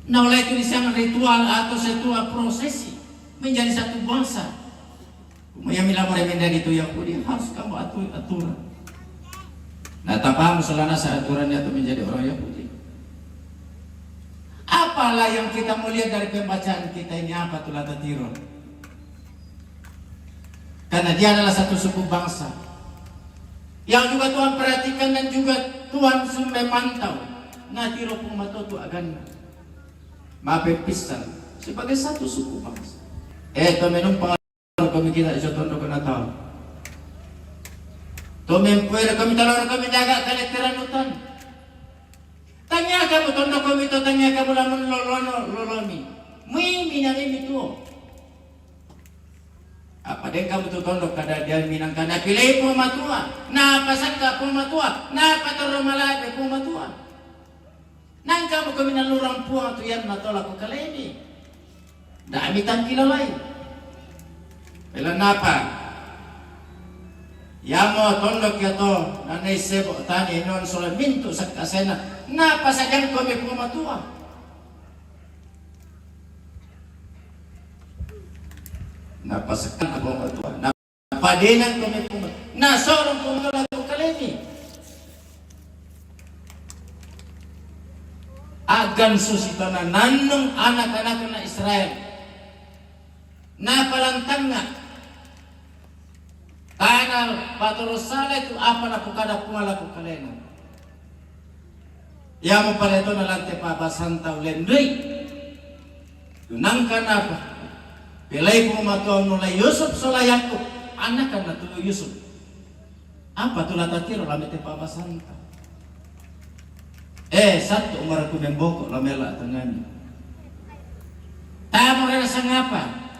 Naola itu disanga ritual atau sebuah prosesi menjadi satu bangsa. Ia mila mure menjadi tu Yahudi harus kamu atur aturan. Na tapamu sola nasa aturan ia tu menjadi orang Yahudi. Apalah yang kita mau lihat dari pembacaan kita ini, apa tu la tatiro? Karena dia adalah satu suku bangsa yang juga Tuhan perhatikan dan juga Tuhan memantau. Natiro Puang Matua tu aganna. Ma'peppissan sebagai satu suku bangsa. Eh, to menung pengalaman kami kita iso tondo kena tahu. To mempuere kami talor kami daga kale teranutan. Tangia kamu tondo kami to, tangia kamu lamun lolono lolomi. Mui minangimi tuo. Apa den kamu tu tondo kada dia minangka napilei Puang Matua, napasakka Puang Matua, napatorro malabe Puang Matua. Nangka muko minallurang Puang tu ianna to lako kalemi. Da'mi tangkilalai. Belanapa? Iamo tondok ia to, nanai sebo tani enon sola mintu sakka sena. Napasadiang komi Puang Matua. Napasakka Puang Matua. Padenang komi Puang Matua. Nasorong Puang Matua lako kalemi. Agan susi tona nannung anak-anakna Israel. Napalantanga. Tana patoro sala itu apa napokada Puang lako kalena. Iamo pale to nalante pa'basanta ulendui. Tunangka napa? Pelai Puang Matua mulai Yusuf sola Yakub, anakanna tu Yusuf. Apa tu la tatiro la mete pa'basanta? Eh, satu umur ku memboko la mela tengani. Tamu rena sangapa?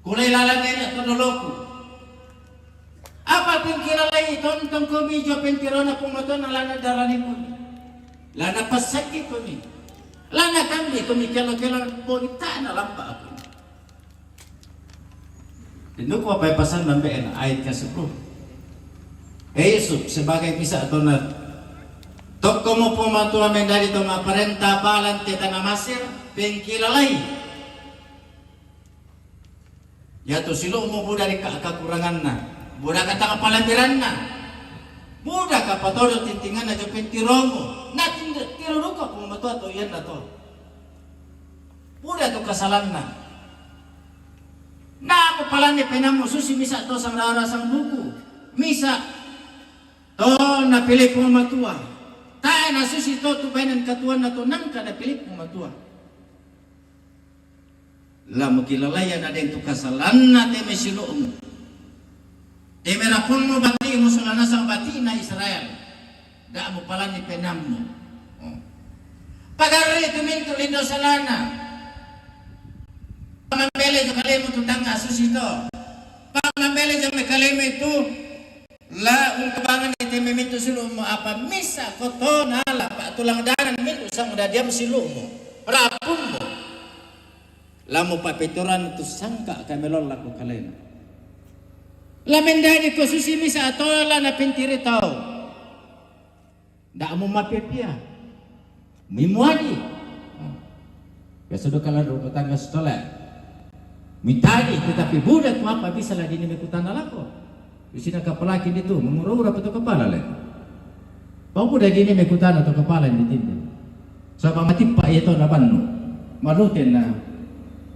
Kulai lalana ina tondoloku. Apa pingkira lai tontong komi jo pentirona Puang Matua na lana darani komi. Lana pasaki komi. Lana kambi komi kelo-kelo komi ta'na lampa aku. Denduku apa pasal mambe ena ayat ke sepuluh. Eh, Yusuf sebagai bisa atau na Tokko mo Puang Matua mendadi to ma'parenta balang te tana Masir, pengkilalai. Yatu silu'mu buda ri ka-, kakuranganna, buda ka tanga palambiranna, buda ka patodo tintinganna jo pentiromu, na tin-, tiro duka Puang Matua to iyanna to. Buda tu kasalanna. Na papalanni penammu susi misa to sangrara sangbuku, misa to napilih Puang Matua. Tae na susi to tu bainen katuanna to nangka napilih Puang Matua. La mukilalai na den tu kasalanna te mai silu'mu. Te mai rapunmu bati'mu sola nasang bati'na Israel. Da mupalanni penammu. Oh. Pagarri tu mintu lindo salana. Pamambele jo kalemu tu tangka susi to. Pamambele jo me kalemu itu. La ungkabangan ite memintu silu'mu apa misa ko to nala pa tulang danan mintu sang dadiam silu'mu. Rapummu. La mupapituran tu sangka kami lon lako kalena. La mendadi ko susi misa atola na pintiri tau. Ndak mu mapepia. Mimuadi. Biasa do kala rumah tangga sekolah. Mitadi tetapi budak tu apa bisa la dini mekutana lako. Di sini kapalaki ditu mengura-ura petu kepala le. Pau budak dini mekutana tu kepala di tindu. Saba' matippa' iya to nabannu. Maruten na.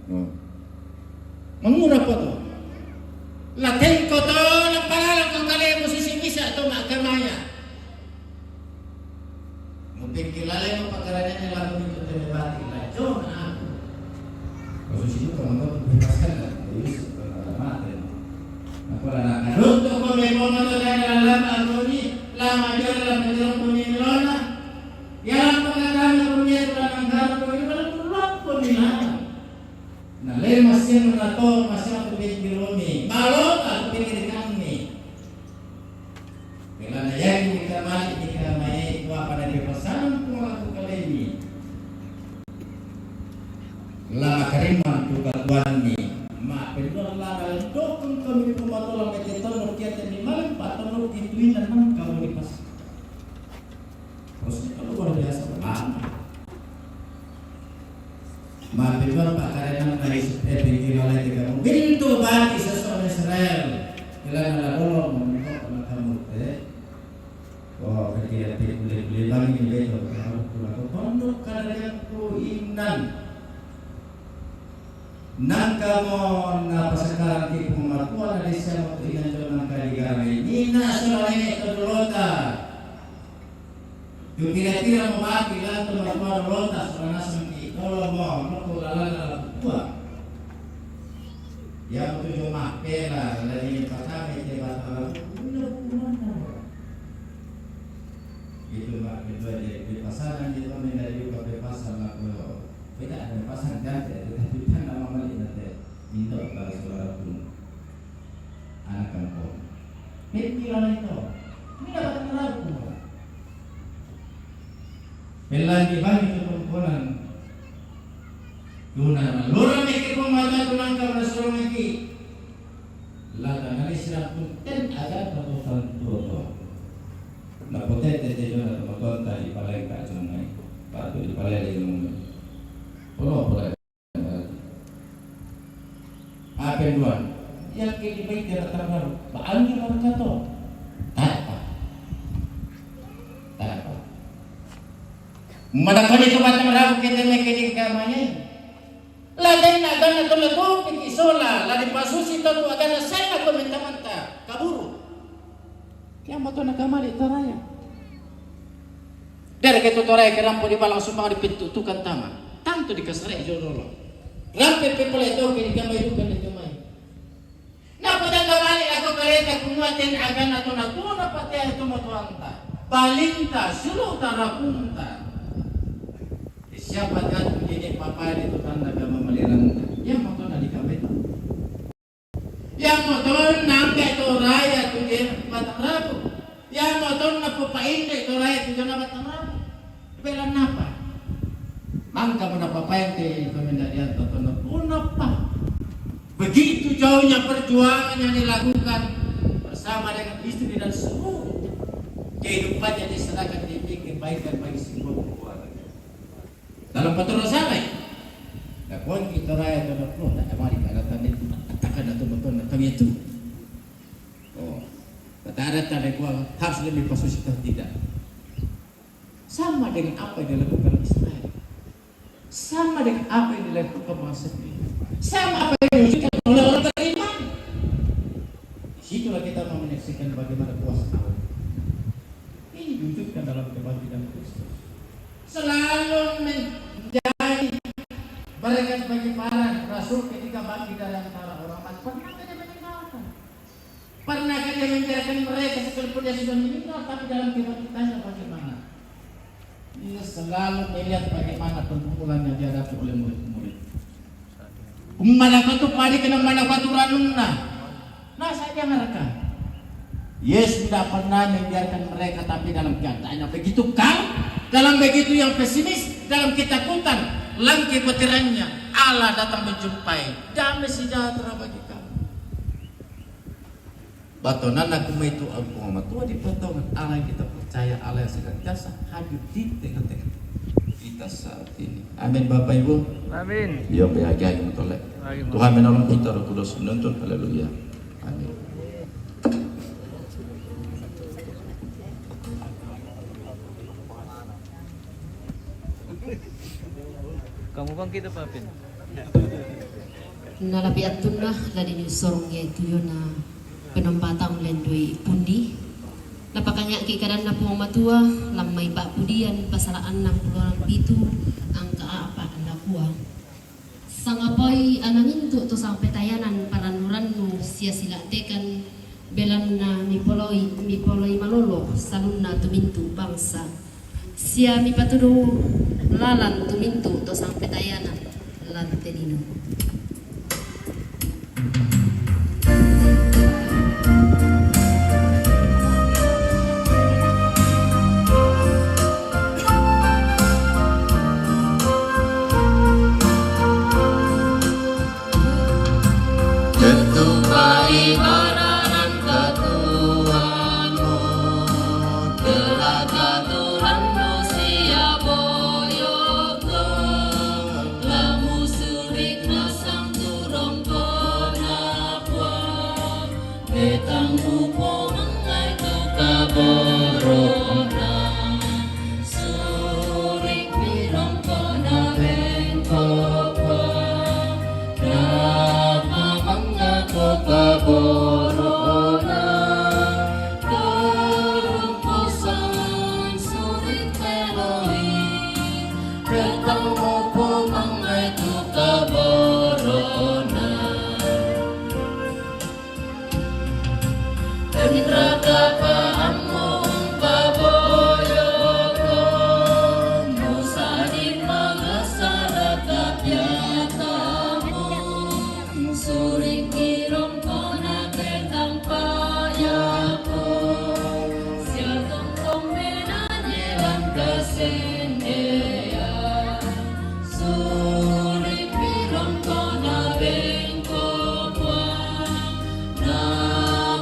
Oh. Mangura poto. Latengko to napalalang ko kalemu sisi misa to ma'kamaya. Mupikki lalemu pakkaranenna lamu mintu temme bati' la jona aku. Posisi itu teman-teman bebaskan lah. Yusuf mate. Aku la nakaduttu ko memang to dai dalam aku ni la majalla majalla ko ni lona. Iyarappa katana bunyié tu lanang garang ko ibarat tu lappo ni lanang. Na lé massiang na to massiang tu pikkirummi, maloka tu pikkirikanni. Kelana yakin kita malik kita mai kuapa na dipasanang Puang aku kalemi. La makarimang tu katuanni, ma pendua la dokeng kami pematola mete tonno kiate ni maling pa tonno kituina nang kamu dipas. Terus itu luar biasa lama. Mati Tuhan pakkarenanna Yusuf, eh, pintu lalai tiga. Pintu bati sesuai Israel. Kelana la dolo membuka pernah kamu teh. Oh, ketika tiap boleh-boleh bagi ni betul. Kalau pulang ke pondok kadang ku inan. Nangkamo napasakarangngi Puang Matua na dessa matu inanjo nangka digarangi. Nina sola nene to dolota. Tu kira-kira mo mati lan to matua dolota sola nasengki tolo mo noko lalana la Puang. Iyamutu jo mappela lani patama te batara punna punna. Itu mak kedua jadi pasangan itu menjadi pasangan la Puang. Beda ada pasang gante, tetapi kan nama mali nate. Indo kalau suara pun. Anak kampung. Pempilan itu. Ini dapat kenal semua. Pelan di bani ketumpunan. Tuna lura mikir pemata tunang karena suruh lagi. Lata nali sirang pun ten agar ketutupan tuo. Napotette te jona tomatoanta dipalengka jonnai, patu dipalele jonnai. Polo pole. Ape duan? Yakke dibaiki batang rabu. Ba angi markato. Tapa. Tapa. Madakoni tu batang rabu kete meke di kamane. La denna aganna tonna topiki sola, la ripasusi tau aganna sae lako menta-menta kaburu. Kiamma tonna kamali taraya. Dere ke tu taraya ke rampo di balang sumbang di pintu tukang tama. Tantu dikasare jolo. Rampe pepole tau ke dikamai duka dikamai. Napodanna bali lako kareta kumua ten aganna tona tuna patea tomatoanta, balinta, siulu'ta, rapunta. Siapa jatu jene papai itu tanda kama maliranta. Yang matona di kameta. Yang matona angke to raya tu je batang rabu. Yang matona papainde to raya tu jana batang rabu. Bela napa? Mangka mo napapainte pemendadian totona punapa. Begitu jauhnya perjuangan yang dilakukan bersama dengan istri dan seluruh kehidupannya diserahkan di kebaikan bagi sebuah keluarga. Dalam patoro' samai. Na kuan ki' Toraya to napulo, na amari ka' na tane tu, atakan na to moton na kami tu. Oh. Kata ada tane kuan harus lebih pasusi atau tidak. Sama dengan apa yang dilakukan Israel. Sama dengan apa yang dilakukan bangsa ini. Sama apa yang diwujudkan oleh orang beriman. Di situlah kita mau menyaksikan bagaimana kuasa Allah. Ini diwujudkan dalam kebangkitan Kristus. Selalu menjadi berkat bagi para rasul ketika bangkit dari antara orang mati. Pernah tidak meninggalkan? Pernahkah dia membiarkan mereka sekalipun dia sudah meninggal, tapi dalam kebangkitannya bagaimana? Dia selalu melihat bagaimana pergumulan yang dihadapi oleh murid-murid. Manakatu padi kena manakatu ranunna. Nah, saya dengarkan. Yesus tidak pernah membiarkan mereka, tapi dalam keadaannya begitu kau, dalam begitu yang pesimis, dalam ketakutan, langki petirannya, Allah datang menjumpai. Damai sejahtera bagi kamu. Batonanna kumaitu Puang Matua di pertolongan Allah yang kita percaya, Allah yang senantiasa hadir di tengah-tengah kita saat ini. Amin, Bapak Ibu. Amin. Iyo, bahagia yang tolek. Amin. Tuhan menolong kita, Roh Kudus menuntun. Haleluya. Amin. Kamu bang kita papin. Nalapi attunna la diniussorong iatu yona penombatang lendoi pundi. Napakangnga'ki kadanna Puang Matua, lammai pa'pudian pasala annang pulo pitu angka a'pa, nakua, sangapoi ana mintu' to sangpetayanan parannu-rannu sia sila'dekang, belanna mipoloi, mipoloi malolo salunna tu mintu' bangsa, sia mipatudu lalan tu mintu' to sangpetayanan lan te lino. Tetu paribaran katuanmu, telah katurannu sia boyoko, lamu surikna sangturong kona Puang, petang mupo mangai tu kaborona. Surik mirongko na bengko Puang, na mamangako kaborona. Karungkusan surik meloi, petang mupo mangai tu kaborona. Enraka pa'ammu umpaboyoko, musa'di magasara kapiatamu, suriki rongkona petang pa'yako, sia tongtong menanye lan kasendean. Surik mirongko na bengko Puang, na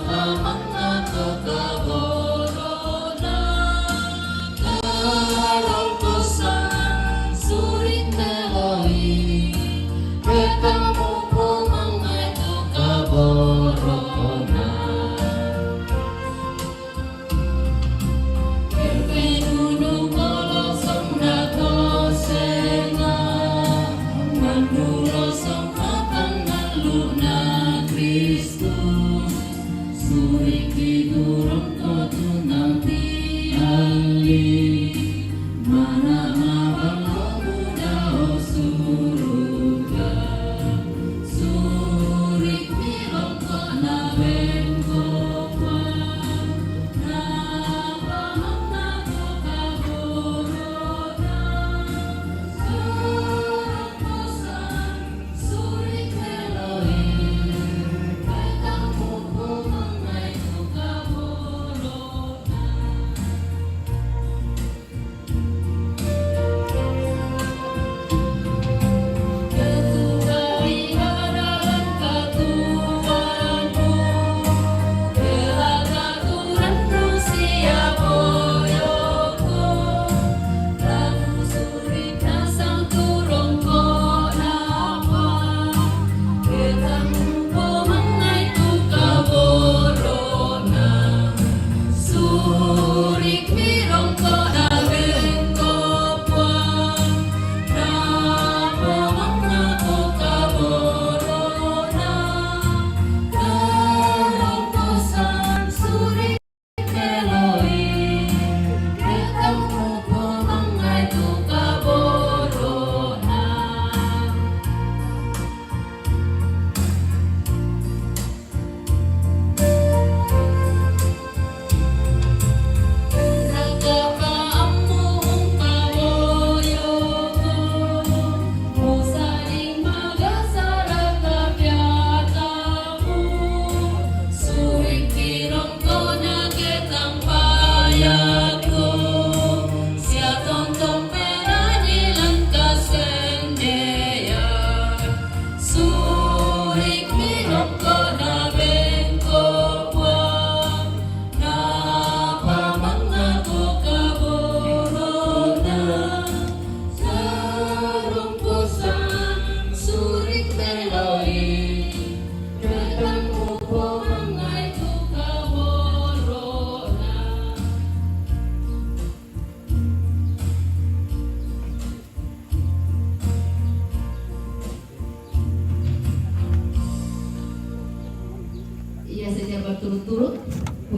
mamangako kaborona. Karongkosan surik meloi, petang mupo mangai tu kaborona.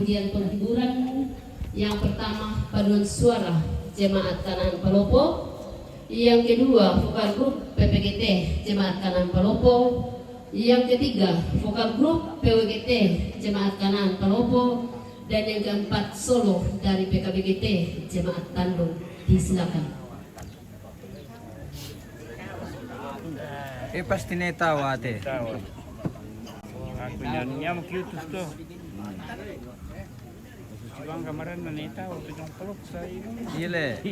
Yang penghiburan, yang pertama, paduan suara Jemaat Kanaan Palopo, yang kedua, vokal grup P P G T Jemaat Kanaan Palopo, yang ketiga, vokal grup P W G T Jemaat Kanaan Palopo, dan yang keempat, solo dari P K B G T Jemaat Tandung. Disilakan. E pasti ne tawa te. Aku nyanyi nyamuk YouTube tuh. Bang kemarin menita waktu jongkok saya ini. Ile.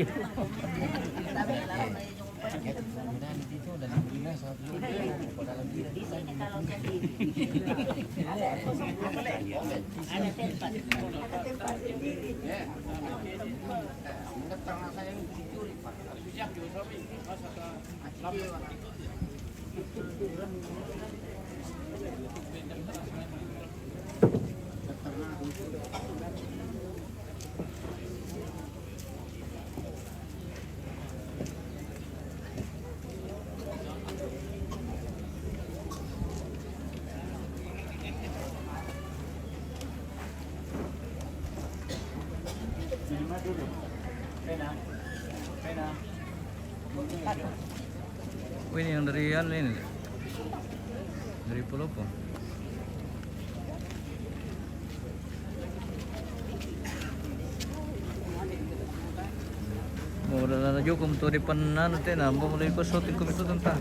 Wih, ini yang dari anu ini. Dari Palopo. Mo da na joko mo to depan anu te na, mo da ko shooting ko to ta.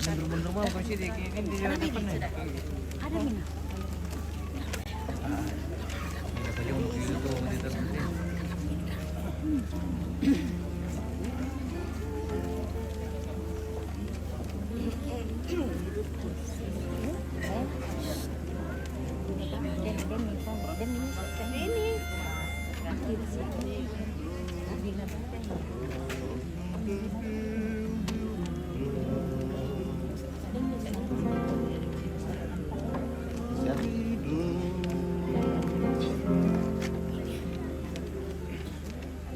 Mundur-mundur mo ko si de ki ini di depan ne.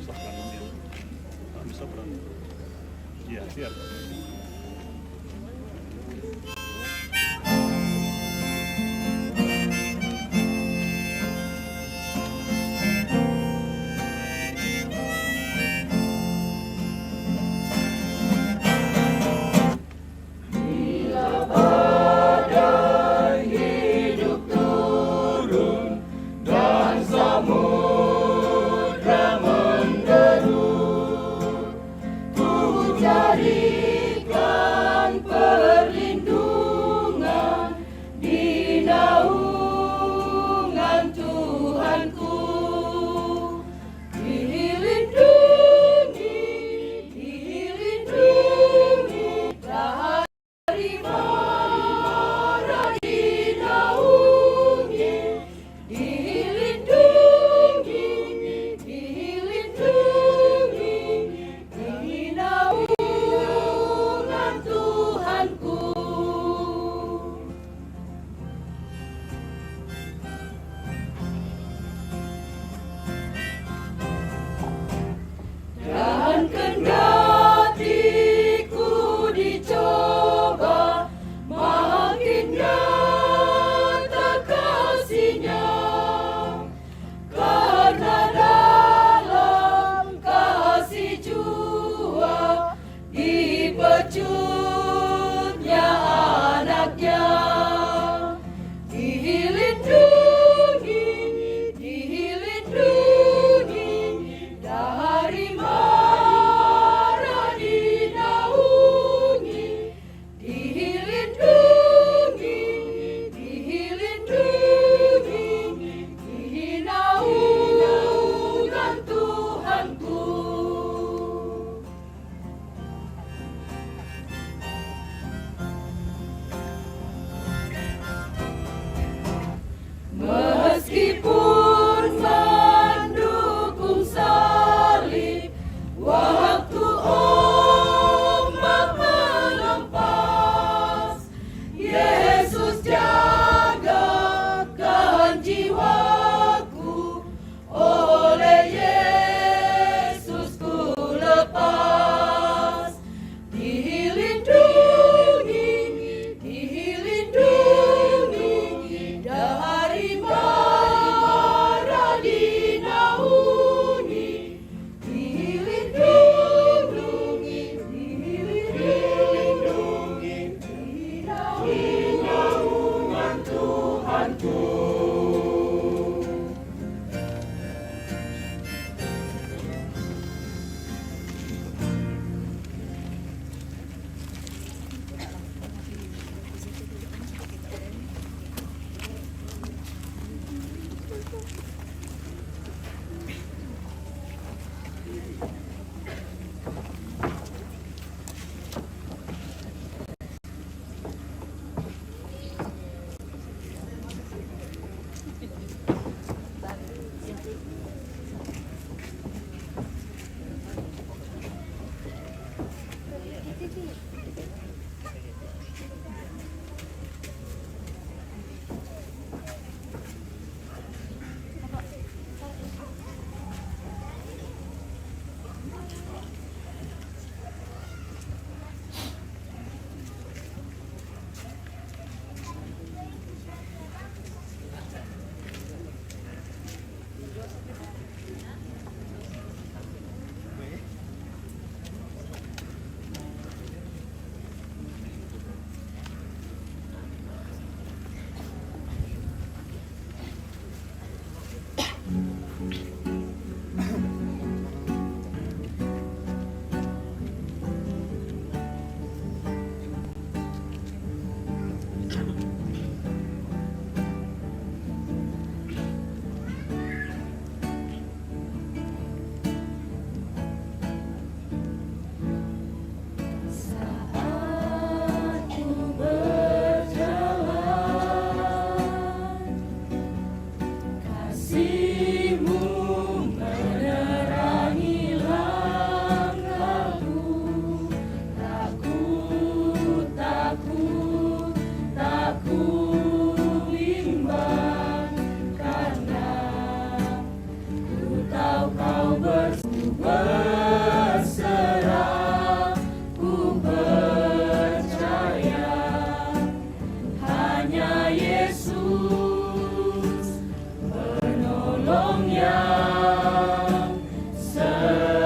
Sopran dulu. Kami sopran. Iya, siap. yang setia.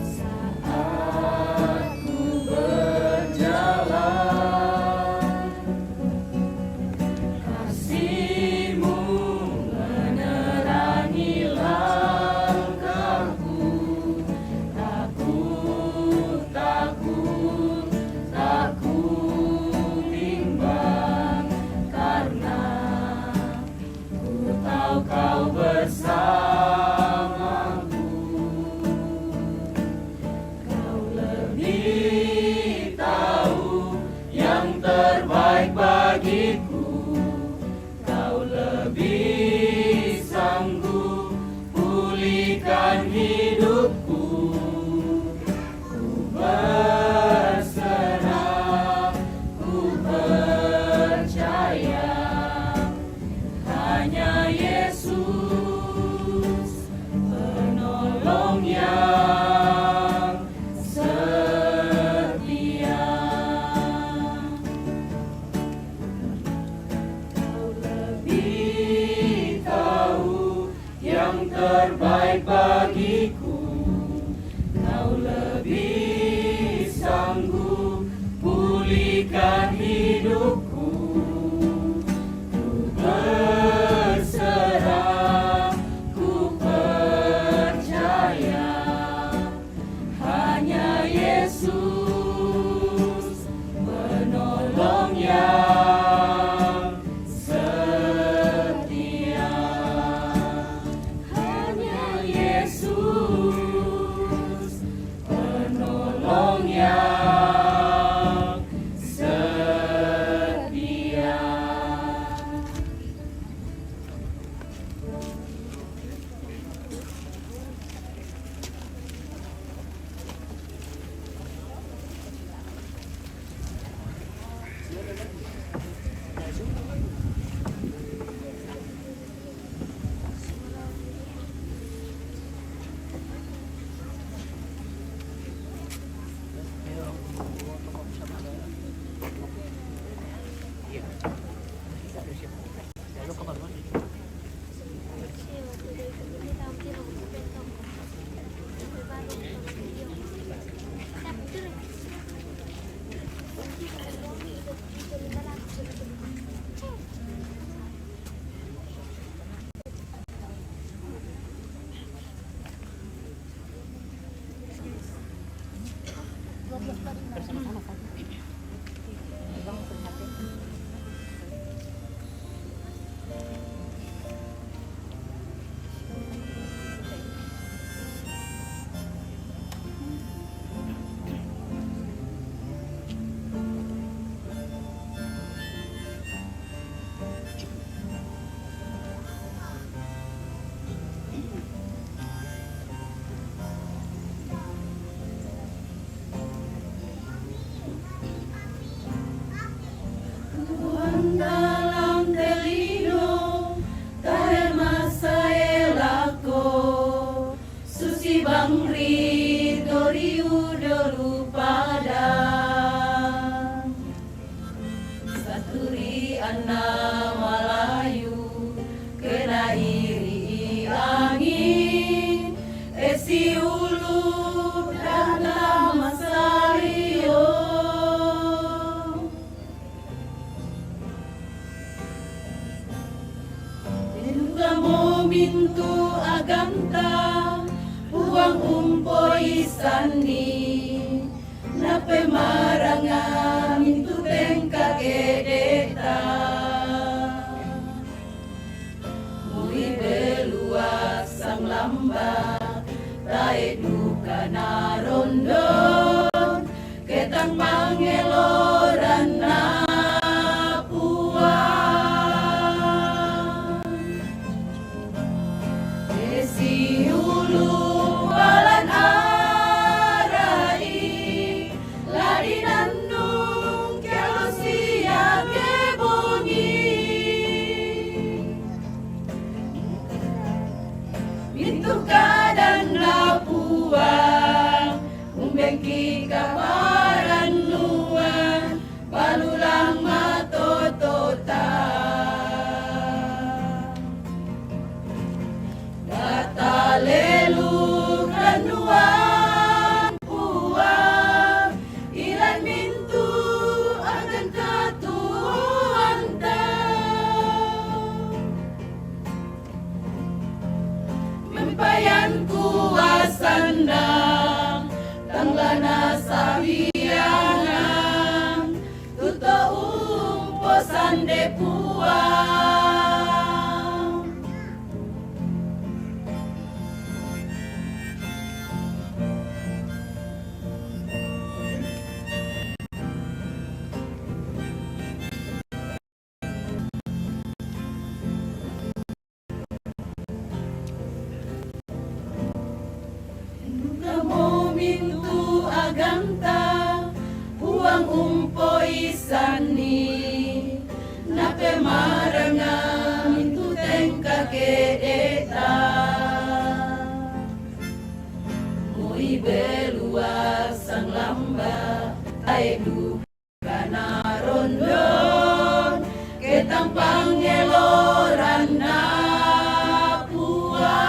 Saat ku berjalan, kasih-Mu menerangi langkahku. Tak ku, tak ku, tak ku bimbang, karena ku tahu Kau bersamaku. Kau lebih tahu yang terbaik bagiku. Kau lebih sanggup pulihkan hidupku. Ku berserah, ku percaya, hanya Yesus, penolong yang setia. Kau lebih tahu yang terbaik bagiku. Kau lebih sanggup pulihkan hidupku. Ku berserah, ku percaya, hanya Yesus, penolong yang setia. Hanya Yesus, penolong yang setia. Tuhan dalam telino, tahe masa elako, susi bangri toriu dolu pada. Saturi anna malayu, kena iri angin, esi ulu dana masario. Tenuka mo mintu aganta, puang umpoisanni, nape maranga mintu bengka gedeta. Mui beluas sang lamba, tae duka na rondon, ketang pangeloran na puang. Esi ulu palan arai, ladi nannung kialo si sande Puang. Kamo mintu agangta, Puang umpo' i sanni, nape maranga mintu tengka ke'de'ta. Moi beluar sanglamba, tae du Kana rondong, ketang pangeloranna Puang.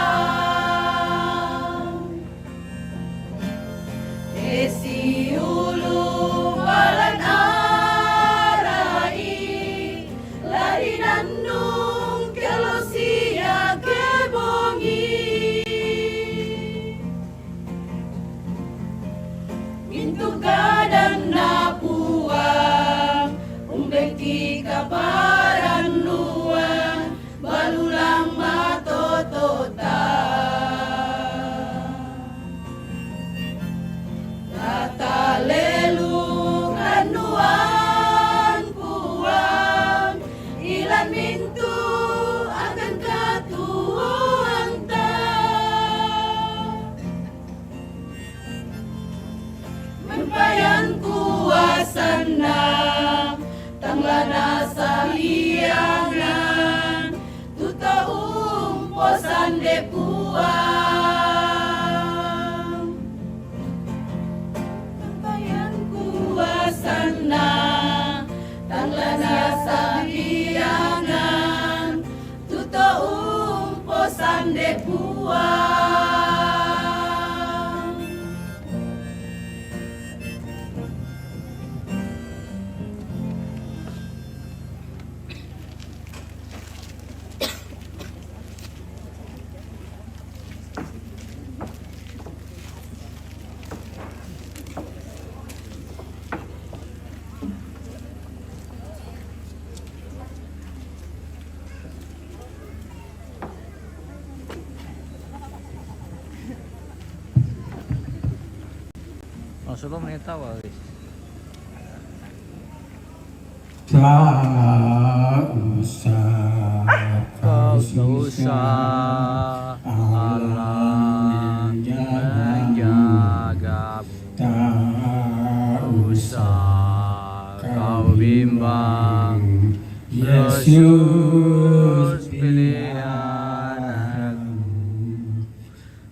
Esi ulu palan ara'i, lari nannung kello sia kebongi. Mintu kadanna Puang, umbeki kaparannuang, balulang matotota. Tatalelu rannuang Puang, ilan mintu akan katuoanta. Mempayan kuasanna, tang la nasaliangan, tu to umpo sande Puang. Mempayan kuasanna, tang la nasaliangan, tu to umpo sande Puang. Oh, sebelum ini tahu, guys. Tak usah, tak usah Allah menjagamu. Tak usah kau bimbang, Yesus peliharamu.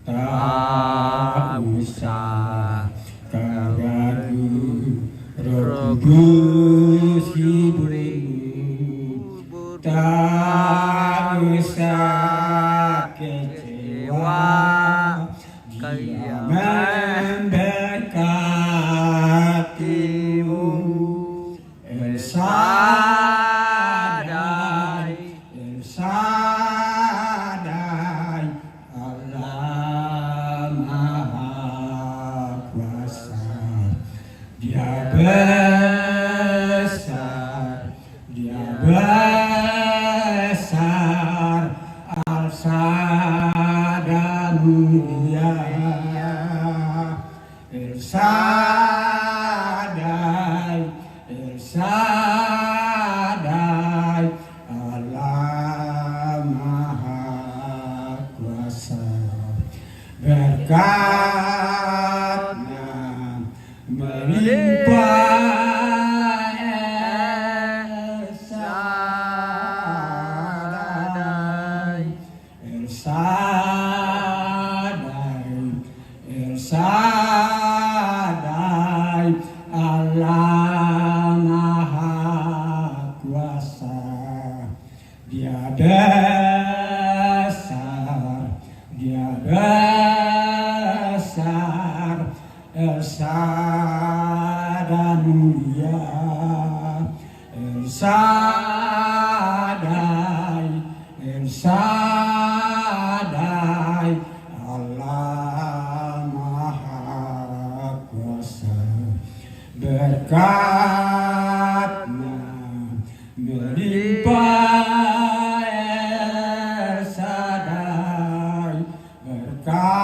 Tak usah kau ragu, Roh Kudus hiburmu. Tak usah kecewa, Dia memberkatimu. El Shaddai, El Shaddai, Allah Maha Kuasa. Dia besar, Dia besar, El Shaddai mulia. El Shaddai, El Shaddai, Allah Maha Kuasa. Berkat-Nya melimpah, El Shaddai. El Shaddai, El Shaddai, Allah Maha Kuasa. Dia besar, Dia besar, El Shaddai mulia, El Shaddai, El Shaddai, Allah Maha Kuasa. Berkat-Nya Melimpah sadai berkatnya,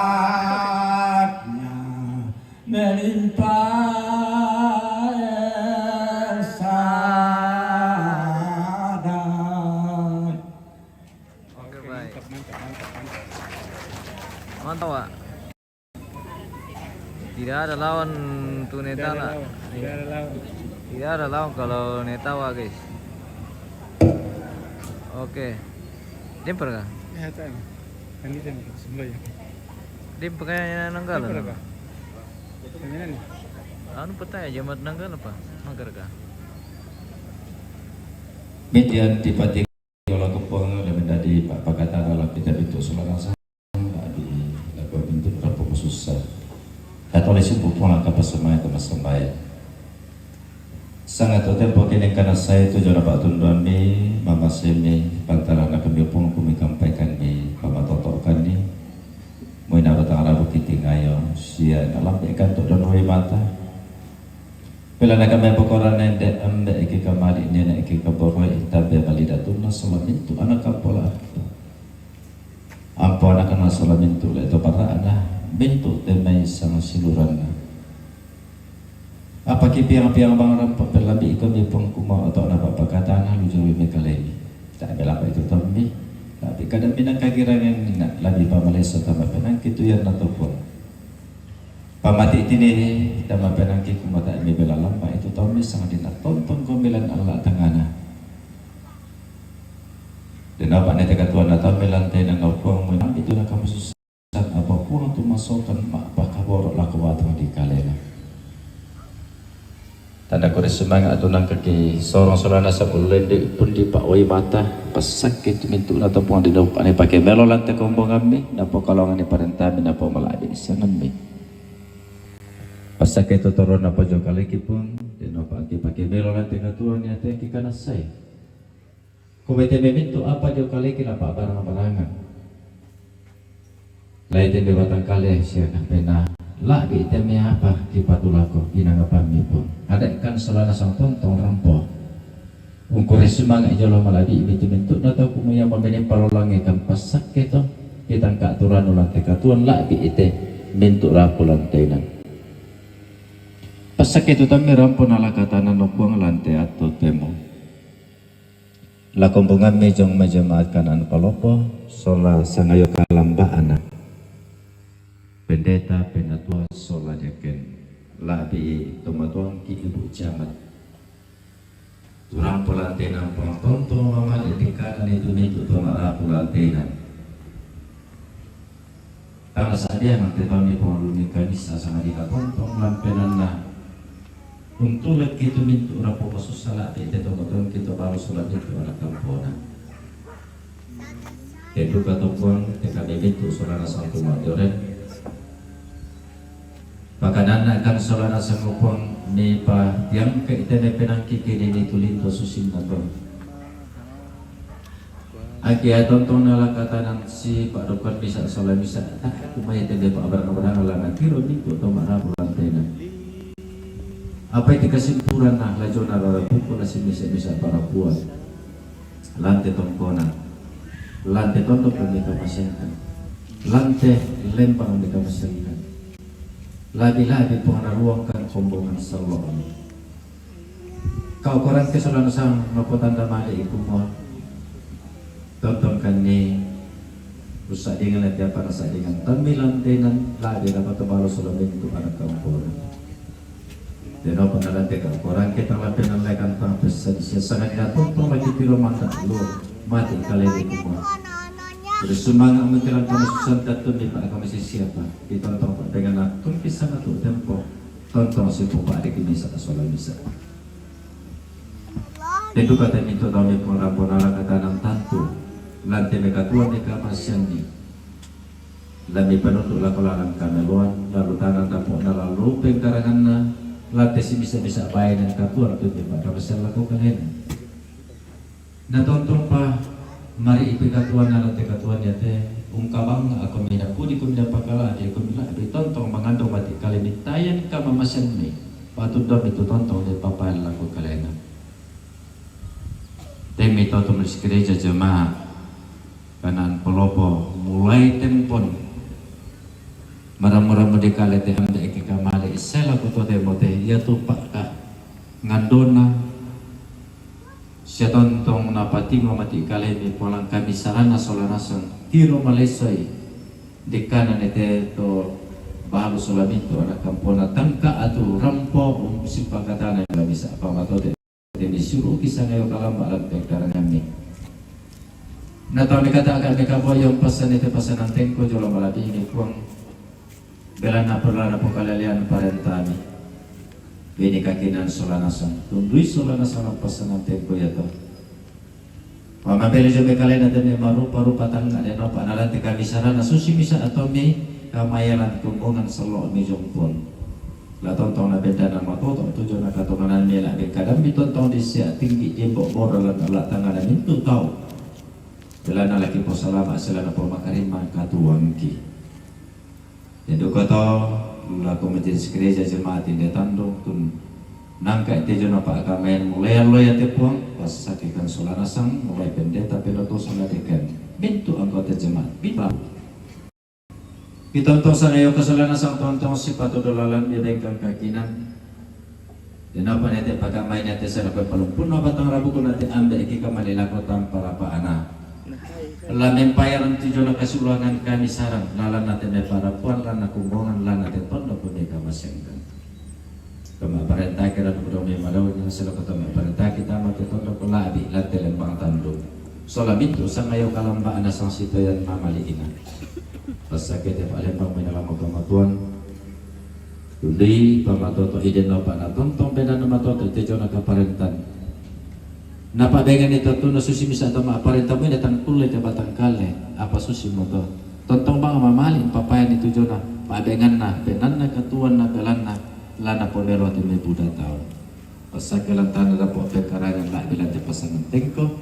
melimpah sadai. Oke, baik. Mantap, Pak. Tidak ada lawan tu Netala. Tidak ada lawan. Tidak ada lawan kalau Netawa, guys. Oke. Jemper kah? Ya, tak. Kan dia jemper sebelah ya. Dia pakainya Nanggala. Jemper kah? Anu, petanya jemper Nanggala apa? Magar kah? Mitian dipati kalau kepung dan menjadi pakatan dalam kita bentuk surat rasa. Di lagu pintu berapa susah. Katolik sing pupung langkah pasamaya ke masamaya. Sangat hotel poke ning kana saya tu jona pak tundon ni mama semi pantaran akan biopung kumi kampaikan ni pama totokan ni. Muina batang rabu kiti ngayo sia na lampe kan tu don roi mata. Pila na kami pokoran nende ambe iki kamali nene iki kaboroi tabe bali datuna sama mintu anak kapola. Ampo anak kana sala mintu le to pata'na, mintu te mai sanga siluranna. Apa ki piang-piang bang rampa pelabi iko mi pengkuma oto na papakatana lujur mi kaleni. Tak bela apa itu tombi. Tapi kada minang kagirangan nina labi pamalesa tama penang kitu yan na topon. Pamati tini tama penang ki kumata mi bela lamba itu tombi sanga dina tontong komilan Allah tangana. Dina pa ne teka tuan na tombi lantai na ngau puang mo itu na kamu susah. Apa puang tu masokan mak pakaboro lako watang di kalena. Tanda kore semangat tu nang kaki sorong solana sa ulende pun di pak wai mata pasakit mintu na topong di dau ane pake melo lante kombong ami na po kalongan ni parentami na po maladi sangan mi. Pasakit tu toron na po jo kaliki pun di no pake pake melo lante katuan ni ate ki kana sai. Ko bete memintu apa jo kaliki na pa barang-barangan. Lai tembe batang kale sia kapena. Labi teme apa ki patulako inanga pami pun. Ada kan solana sang tontong rampo. Ungkuri sumanga jolo malabi mitu mintu na tau kumuya mamene palolange kan pasak keto. Kitang ka turanu lante katuan labi ite mintu rapu lantainan. Pasak keto tami rampo nalakatanan no puang lante ato temo. Lakombongan mi jong majemaat kanan palopo sola sangayo kalamba anak. Pendeta penatua sola jaken labi tomatuang ki ibu camat. Turang pelantenan pengtonto mama di kanan itu mintu toma rapu lantenan. Tana sadia nang te tau ni pong lumi kanisa sanga di ka tontong lampenan na. Untu lek kitu mintu rapo pasusala te te tong tong kitu balu sula mintu anak kampona. Te duka topong te kami mintu sula na sangku ma joren. Pakanana kan sula na sangku pong ni pa tiang ke ite ne penang kiki ni ni tulinto susin na tong. Aki atontong nala katanan si pak dokon misa sola misa tak aku mai tende pak barang barang la nakiro niku to mana bulan tena. Apa itu kesimpulan nah lajona rara pukul si misa misa para puan. Lante tongkona. Lante tontong pun dikamasengkan. Lante lempang dikamasengkan. Lagi-lagi pengana ruangkan kombongan salwa kami. Kau korang ke solan sang mapo tanda mali iku mo. Tonton kan ni usa dengan lagi apa rasa dengan tamilan tenan lagi dapat tebalo solan itu anak kampung. Deno penalante kau korang ke tang lapenan lekan tang pesan sia sangat ina tonton lagi piro mata lu mati kali iku mo. Jadi semangat mengkilang kamu susah datun di pak kamu siapa. Kita tong dengan aku kisah tu tempo. Tontong si pupa adi ki misa sola misa. Tentu kata mintu tau mi pengramponala kata nang tantu. Lante meka tuan meka masian ni. Lami penutu lako lalang kameluan lalu tanang dapo na lalu pengkarangan na. Lante si misa misa bae nang katuan tu meka masian lako kalena. Na tontong pa mari ipi katuan na lante katuan yate ungkabang ako mina pudi kumina pakala di kumina ipi tontong mangandong mati kali mitayan ka mamasen mi patut dom itu tontong di papayan lako kalena. Temi to tu malis gereja jemaat. Kanan polopo mulai tempon. Maramu-ramu di kale te ande eki kamale isela kuto te mote, ia tu paka ngandona. Sia tontong na patingo mati kale mi polang kami sarana sola nasang tiro malesoi. Di kanan ete to balu sola mintu anak kampona tangka atu rampo um sipakatana bisa pamatote. Temi suru kisah ngayo kalamba alam pengkarangan mi. Na tau mi kata agak mi kaboyong pasan ete pasanan tengko jolo malabi ini kuang. Bela na perla na pokalalian parentami. Bini kakinan sola nasang. Tundui sola nasang na pasanan tengko ya to. Mama beli jo me kalena tene marupa-rupa tangga de nopa na lante kami sarana susi misa atau mi kamayalan kumbongan selo mi jompon. La tontong na benda na matoto tujo na katokanan mi la be kadam mi tontong di sia tinggi jembok boral na la tangga na mintu tau. Bela na laki po salama sela na po makarimang katuangki. Deduka to, lako majelis gereja jemaat inde tandung tun. Nangka ite jona pa kamayan mulai loya te puang, pas sakikan sola nasang, mulai pendeta penoto sola deken. Bintu anggota jemaat, bintu. Pitontong sangayo ka sola nasang tontong sipatu dolalan di bengkang kakinan. Denapa nete pakamai nete sera kue palumpun no batang rabu kuna te ambe eki kamali lako tanpa rapa ana. La mempayaran tujuan kasuluangan kami sarang, lala nate me parapuan, lana kumbongan, lana te tondo kune kamasengkan. Kama parentaki radu kudo me madau, na sela kota me parentaki tama te tondo kulabi, late lembang tandu. Sola bintu sangayo kalamba ana sang sitoyan mamali ina. Pasake te palembang me nalamo kamatuan. Tundui pamatoto ide nopa na tontong benda na matoto ite jona kaparentan. Napa bengan ita tuna susi misa tama aparenta mu ida tangkule te batang kale, apa susi moto. Tontong bang mamali papayan itu jona, pa bengan na, benanna katuan na belanna, lana ponero te me buda tau. Pasake lantana dapo pekarangan la bilang te pasangan tengko.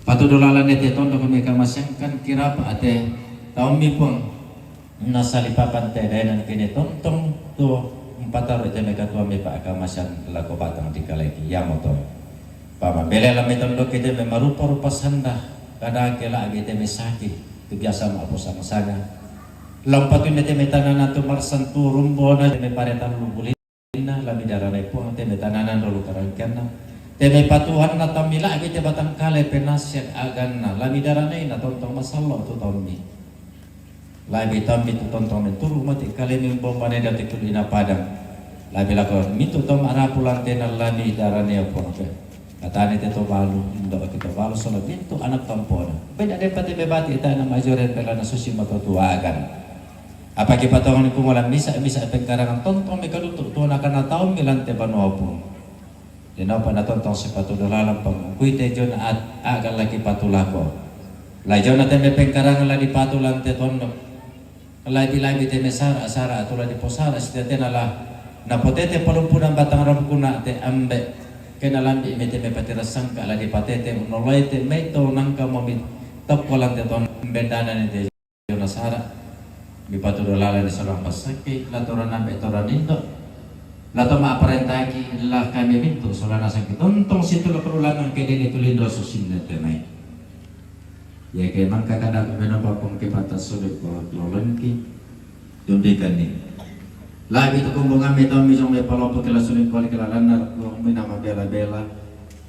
Patu dolalan ete tondo kami kamasengkan kirapa ate tau mi puang. Na salipapan te daenan kene tontong tu mpataro ite me katuan me pa kamasan lako batang di kaleki yamoto. Pamambele lami tondo kite me marupa-rupa sanda kada ke la age te me saki tu biasa ma apo sama saga. Lampatu ine te me tanana tu marsan tu rumbo na te me paretan lubuli. Inna lami daranai puang te me tananan rolu karangkianna. Te me patuhanna tammi lagi te batang kale penasihat aganna lami daranai na tontong masallo tu tommi. Labi tommi tu tontong menturu mati kale mi bomba ne dati kul ina padang. Labi lako mitu tong arapu lantena lami daranai puang te. Katani te to balu, indo ki to balu solo pintu anak tompona. Beda depati bebati itana majoren pelana susi matotuagan. Apa kipatongan ku mola misa-misa pengkarangan tontong me kadutu tuan akan na taun mi lante banua pun. Denopa na tontong sipatu dolalan pangukui te jona at agal lagi patu lako. La jona te me pengkarangan la dipatu lante tondok. Labi-labi te me sara-sara atu la diposara sitetena la. Na potete palumpunan batang rabu kuna te ambe. Kena lambi me te me patira sangka la dipatete unoloi te me to nangka momi tokko lante tondok bendana ne te. Nasara mi patu dolala ni sorang pasaki la tora nambe tora nindo. La toma aparentaki la kami mintu sola nasang ki tontong situ la perulangan ke dini tulindo susinne tenai. Ya ke mangka kada meno bakong ke batas sulit ko lolonki. Tundikan ni. Lagi tu kumbungan mi tau mi jong me palopo ke la sulit ko ke la lanar ko mi nama bela-bela.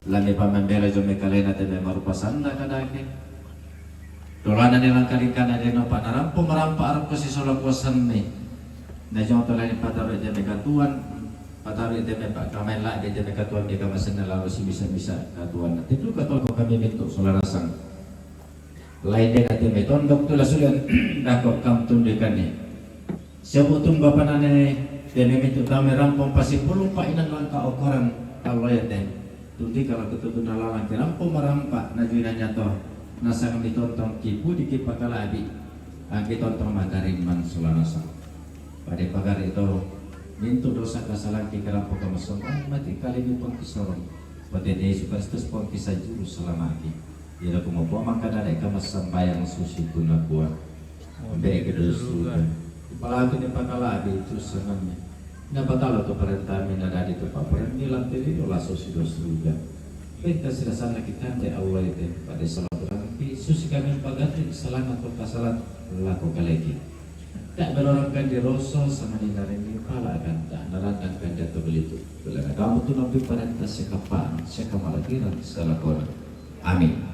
Lami pamambela jo me kalena te me marupa sanda kadake. Dolana ne langkalikana de nopa narampo marampa arap ko si sola kuasan me. Na jong tolani pataru ete me katuan, pataru ete me pa kamai la de ete me katuan de kamasen na lalu si misa-misa katuan. Te tu katol ko kami mintu sola rasang. Lain de na te me tondok tu la sulian dako kam tundikane. Siapu tumba panane te me mitu tame rampong pasi pulung pa inan langka okoran kaloya te. Tundi kala ketutu na lalang ke rampong marampa na juina nyato. Nasang mi tontong ki pudi ki pakalabi. Angki tontong makarin man sola nasang. Pade pagar ito mintu dosa kasalang ki kerampong kamasong mati kali mi pengkisorong. Pate Yesus Kristus pengkisah juru selamaki. Ila kumopo mangkadade kamasambayang susi kuna kuat. Mbeke do suruga. Palagi ne pakalabi tu sanganne. Na patalo tu parentami na dadi tu paparenti lantiri do laso si do suruga. Penta sila sana ki kande Allah ite, pada salah berangki, susi kami pagatri salana to kasalan lako kaleki. Tak berorang kande roso sama di narengi pala kanta, narandang kande to belitu. Belana kamu tu nampi parenta sekapaan, sekamalakiran, salakona. Amin.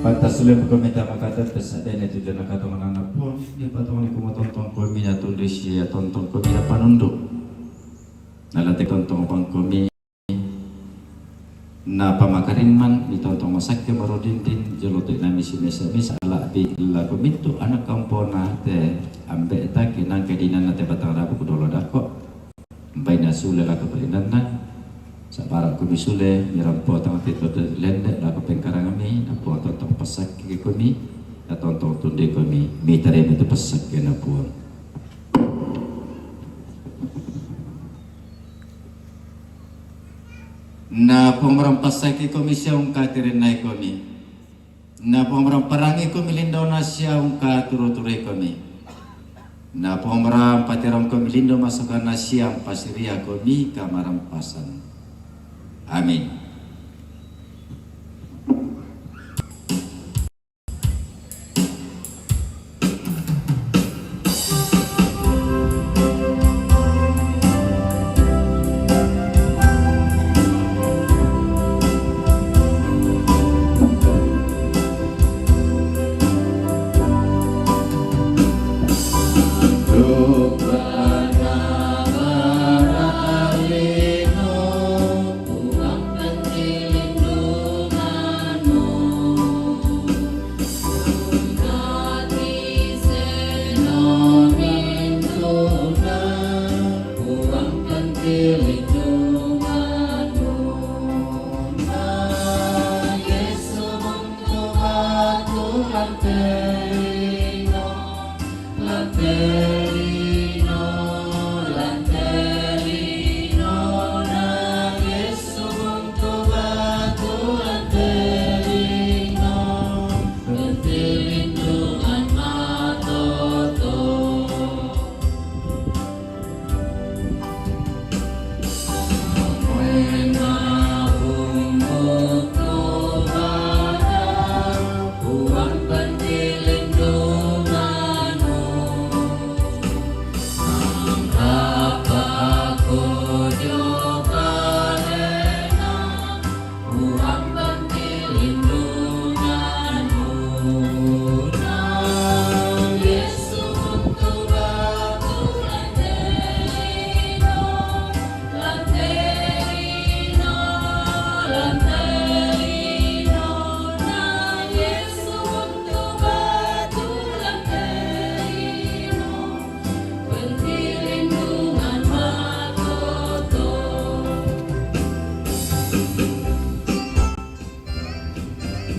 Pantas ulun ku minta makatut, pesadene tujuan nakatong nana pun, di patong ni kumu tontong kumi na tulis ya tontong kumi na panunduk. Nalate tontong pang kumi na pamakariman, di tontong masakke marudindin, jolote nami si mesa-mesa ala bi la kumintu anak kampona te ambe ta kinang kedina na te batang rabu kudolo dako. Baina sule lako perindanna, sabara kumi sule, mirampo tang tito lende lako pengkarangami, na puang tontong pasakki kumi, na tontong tunde kumi, mitare mitu pasakki na puang. Na puang maram pasakki kumi siang katirinai kumi. Na puang maram parangi kumi lindo na siang katuruturi kumi. Na puang maram patirang kumi lindo masukan na siang pasiria kumi kamarampasan. Amin.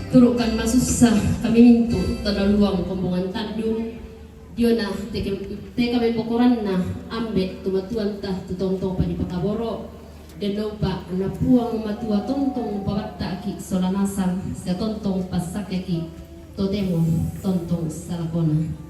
Turukan masussa kami mintu' to naluang kombongan tandung, diona te-, te kamembokoranna Ambe' tu matuanta tu tontong padipakaboro', dennopa na Puang Matua tontong pabatta'ki' sola nasang, sia tontong passakkeki', totemo tontong salakona.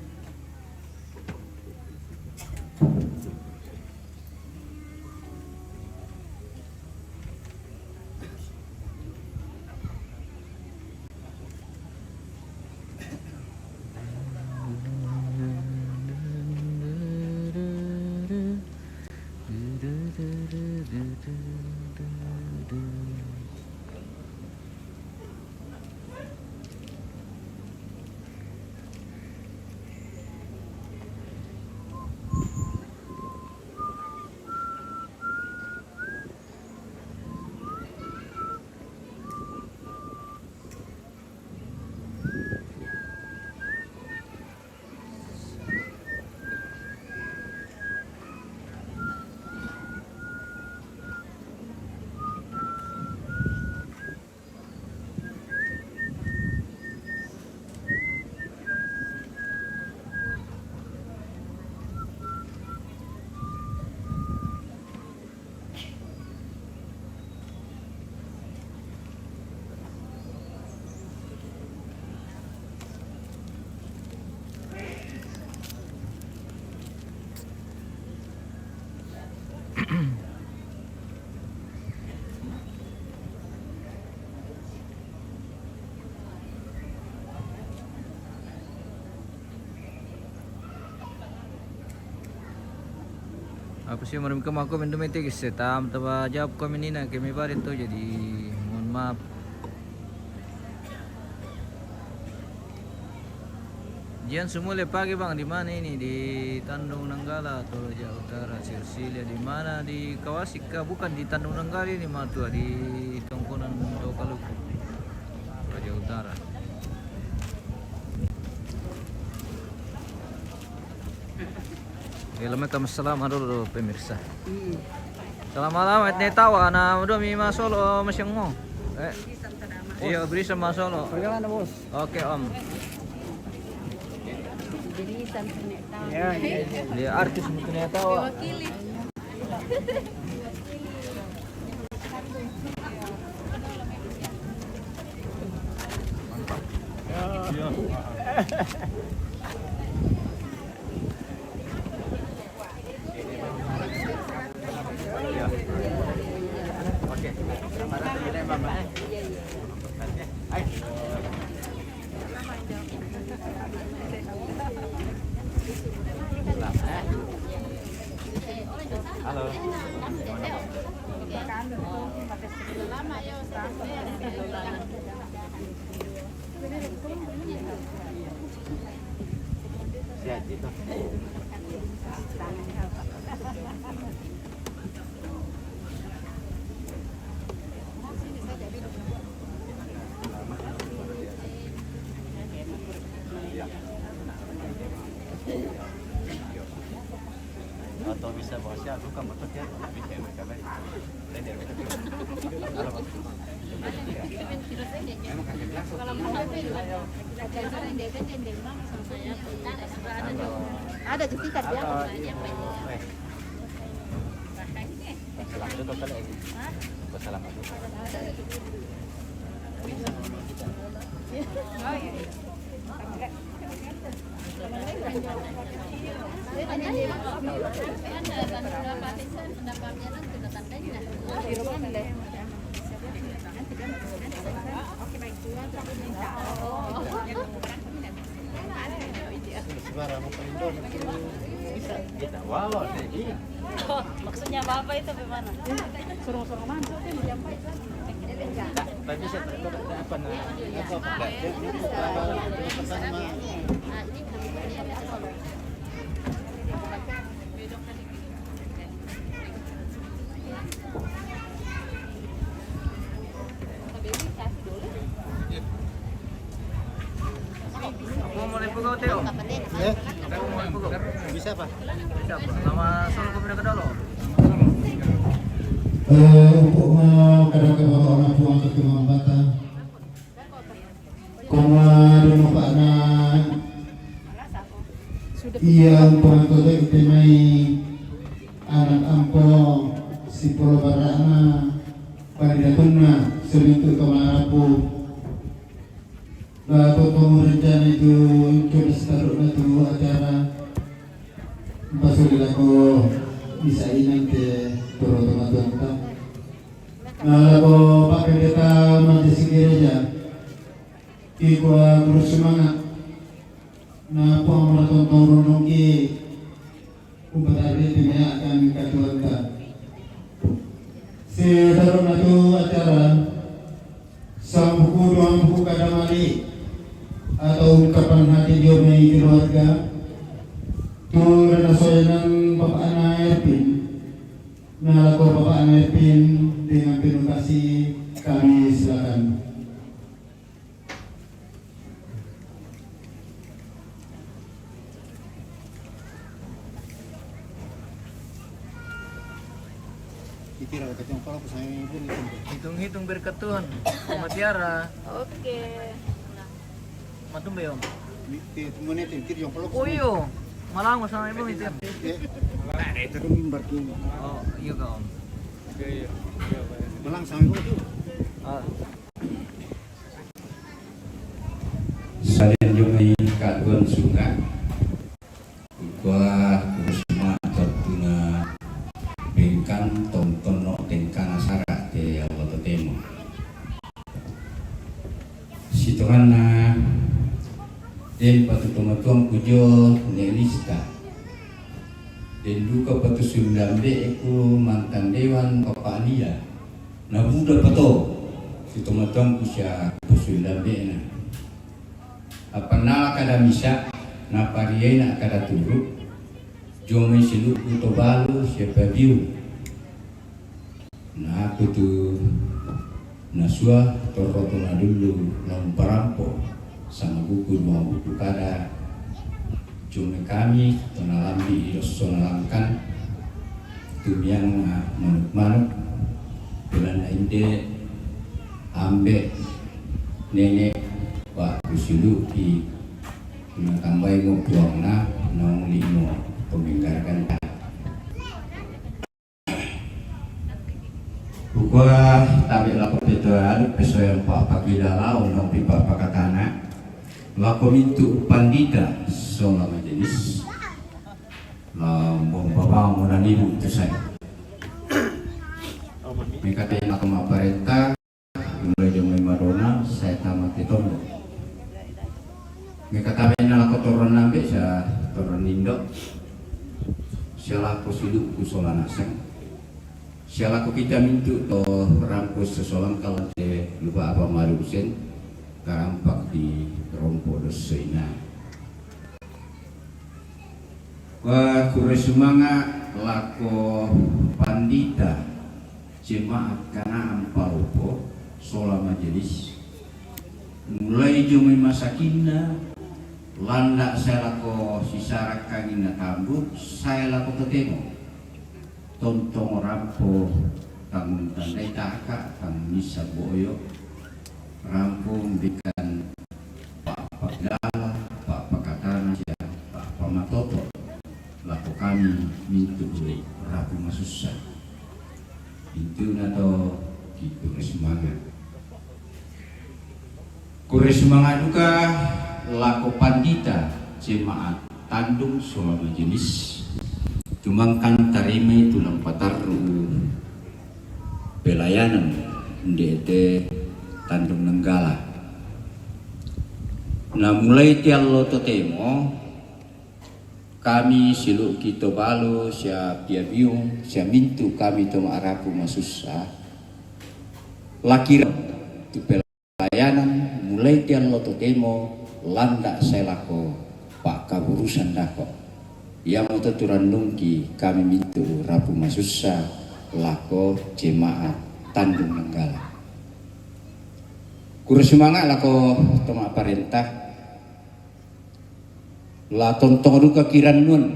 Apa sih, mari kemaku minum itu, guys. Tam, taba jawab komen ini, kami bari tu, jadi mohon maaf. Jian sumule pagi, Bang, di mana ini? Di Tanjung Nanggala, Toraja Utara, Sirsilia, di mana? Di Kawasi kah? Bukan di Tanjung Nanggala ini, Matua, di Tongkonan Tokaluku, Toraja Utara. Ya, lama kami salama dulu, pemirsa. Hmm. Salama-lama, et ne tawa, na dua mi masolo, masiang mo. Eh. Iya, berisa masolo. Bagaimana, Bos? Oke, Om. Jadi, sampai nek tawa. Ya, ya, ya. Dia artis mungkin ya tawa. Diwakili. Halo. Sehat gitu. Atau bisa bahasa bukan betul ya, bisa mereka baik. Ada di sikat ya. Salam juga kali ini. Salam juga. Wow, jadi. Maksudnya apa-apa itu gimana? Suruh-suruh mana? Tapi saya apa, nah, apa, Pak? Aku mau lihat pegawai, Teo. Ya? Aku mau lihat pegawai. Bisa, Pak? Bisa, Pak. Nama solo ko pinaka dolo. Eh, untuk, eh, kada ke bapak orang tua ke Kemang Bata. Pama di mapana iya umpang tote ite mai anak ampo sipolo barana padidatunna selintu to marapu. La to tomu rencana itu coba setaruk na tu acara pasuli lako bisa inang te toro toma tonta. Na lako Pak Pendeta Majelis Gereja, ikua terus semangat. Na Puang maraton tau rondongki umpatari pemea akan katuanta. Setaruk na tu acara sang buku doang buku kadamali atau ungkapan hati dio mai keluarga. Tu rena soyanan Bapak Ana Erpin. Nah, lako Bapak Ana Erpin dengan penuh kasih kami silakan. Hitung-hitung berkat Tuhan. Mama Tiara. Oke. Matumbe, Om. Uyo, malango sama ibu itu. Oh, iya, Kak, Om. Malang sama ibu itu. Ah. Salian jumai kaduan sunga. Kua kusma tertuna bengkan tonton no tengkana sara te Allah totemo. Sitonganna den patutomatuang kujo ne lista. Den duka patusulambe ku mantan dewan Bapak Lia. Na buda pato sitomatuang kusia pusulambe na. Apannala kada misa, napariaina kada turu, jomai siluku to balu sia pabiu. Na aku tu nasua torro to nadullu laung parampo sama buku dua buku kada. Jomai kami to nalambi di dosso nalangkan tumiang manuk-manuk. Bulan inde ambe nenek Pak Rusulu di natambai mo puangna naung limo peminggarkan. Kukua tabe lako petoa adu pesoyang pa pakila lao naung pipa pakatana lako mintu pandita sola majelis la bomba bangun anibu tu saya. Mekate lako maparenta. Mulai jomai madona, saya tamat di tondo. Mekatame na lako toron nambe, sia toron nindo. Sia lako siluku sola naseng. Sia lako kita mintu to rampo sosolang kalante lupa apa malu usen. Karampak di rompo dosoina. Wa kure sumanga lako pandita jemaat Kanaan Palopo sola majelis. Mulai jomai masakinna landa saya lako sisara kangina tambut, saya lako totemo. Tontong rampo tanggung tandai taka tanggung misa boyo. Rampo mbikan Pak Pagala, Pak Pakatana, sia Pak Pamatoto. Lako kami mintu ulei rapu masussa. Mintuna to kitu resmanga. Kure sumanga duka lako pandita jemaat Tandung sola majelis. Tumangkan tarimai tulang patarru pelayanan ndete Tandung Nenggala. Na mulai tiallo totemo kami siluki to balo sia piabiung sia mintu kami to ma'rapu masussa. Lakira tu pelayanan mulai tiallo totemo landa sai lako pa'kaburusan dako. Iamoto turannungki kami mintu rapu masussa lako jemaat Tandung Nenggala. Kure sumanga lako to ma'parenta. La tontong duka kirannuan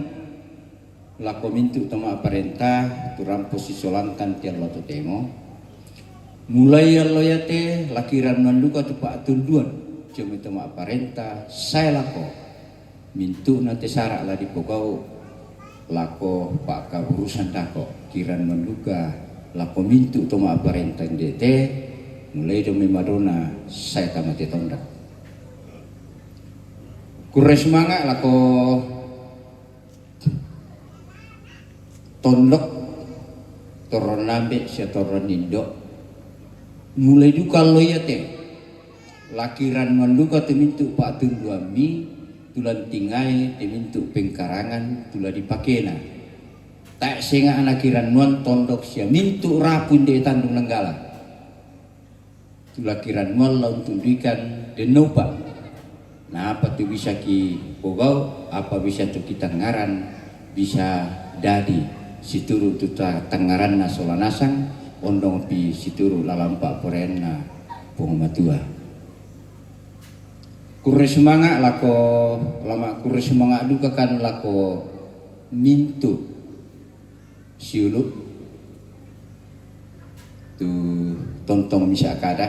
lako mintu to ma'parenta tu rampo sisolangkan tiallo totemo. Mulai allo iate la kirannuan duka tu pa'tunduan. Jomai to ma'parenta sae lako mintu'na te sara' la dipogau' lako pa'kaburusan dako', kirannuan duka lako mintu' to ma'parenta inde te, mulai dao mai madona sae tama te tondok. Kurre sumanga' lako tondok, torron ambe' sia torron indo'. Mulai duka allo iate, la kirannuan duka tu mintu' pa'tunduammi, tu la untingai te mintu' pengkarangan tu la dipakena. Tae' senga' nakirannuan tondok sia mintu' rapu inde tandung nanggala. Tu la kirannuan la untunduikan dennopa. Na apa tu bisa kipogau', apa bisa tu kitangngaran, bisa dadi situru' tu ta-, tangngaranna sola nasang, ondongpi situru' lalan pa'poraianna Puang Matua. Kurre sumanga' lako, lama kurre sumanga' duka kan lako mintu' siulu' tu tontong misa' kada,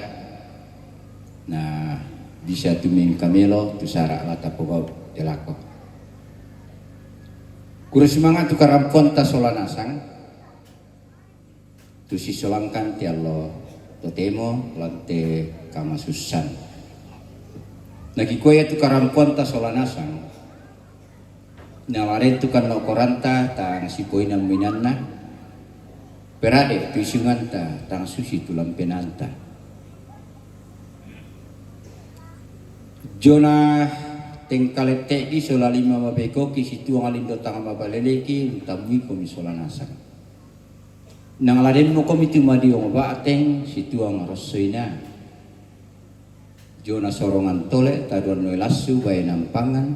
na bisa tu mengkamelo tu sara' la tapogau' te lako. Kurre sumanga' tu karampoanta sola nasang, tu sisolangkan te allo totemo lan te kamasussan. Na kikua ia tu karampoanta sola nasang, na la den tu kanno' koranta tang sipoinan-moinanna, perade tu isunganta tang susi tu lampenanta. Jona tengkalette'gi sola lima mabekoki situang lindo tang mabaleleki, untammuikomi sola nasang. Nang la den mokomi tu madiong ba'teng situang rossoina. Jona sorongan tole taduan noi lassu baenan pangan.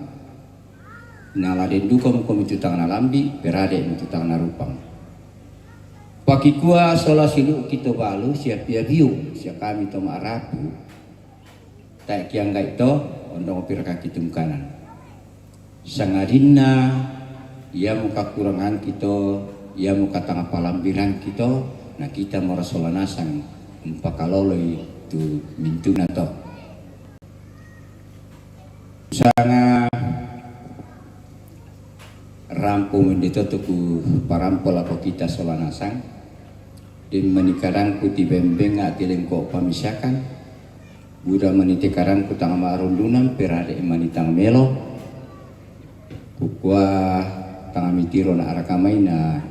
Nang la den duka mokomi tu tang nalambi', perade'mi tu tang narupang. Pakikua sola siulu'ki to balu sia pia biung sia kami to ma'rapu. Tae' kiangga'i to, ondongpi raka kitungkanan. Sangadinna iamo kakurangangki to, iamo katangpalambirangki to, na kita mora sola nasang umpakaloloi tu mintu'na to. Sanga rampo mende to tu kuparampo lako kita sola nasang. Den mani kadangku ti bembengnga' ti lengko' pamisakan. Buda mani te kadangku tang ma'rundunan, perade' mani tang melo. Kukua tang mitiro na araka mai na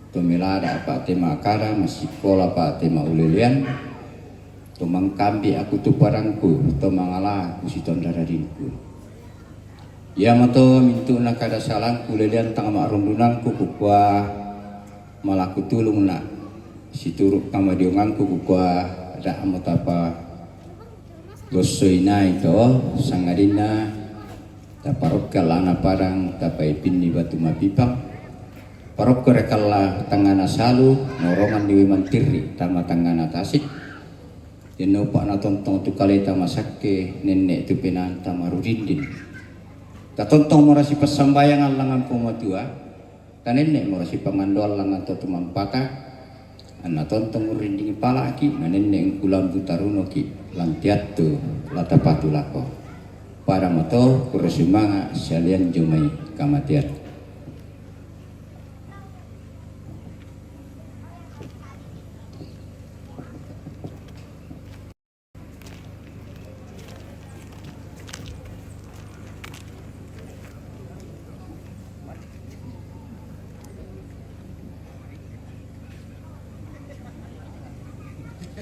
to melada apa te ma'kada, masikola apa te ma'ulelean. To mangkambi aku tu padangku, to mangala aku sitonda dadingku. Iamo to mintu'na kada salangku lelean tang ma'rundunangku, kukua malaku tulung na' situru' kamadionganku, kukua da'mo tapa gossoi nai to, sangadinna taparokka lana padang, tapaipinni batu mapipang, parokko rekalla tangngana salu, noronganni wai mantirri tama tangngana tasik. Dennopa natontong tu kaleta masakke, nenne' tu penaanta marudindin. Tatontong mora sipassambayang allangan Puang Matua, tanenne' mora sipangandoan langan to tumampata, anna tontong urrindingi pala'ki, nanenne' ungkulambu tarunoki lan te attu la tapatu lako. Padamo to kurre sumanga' sialian jomai kamatean.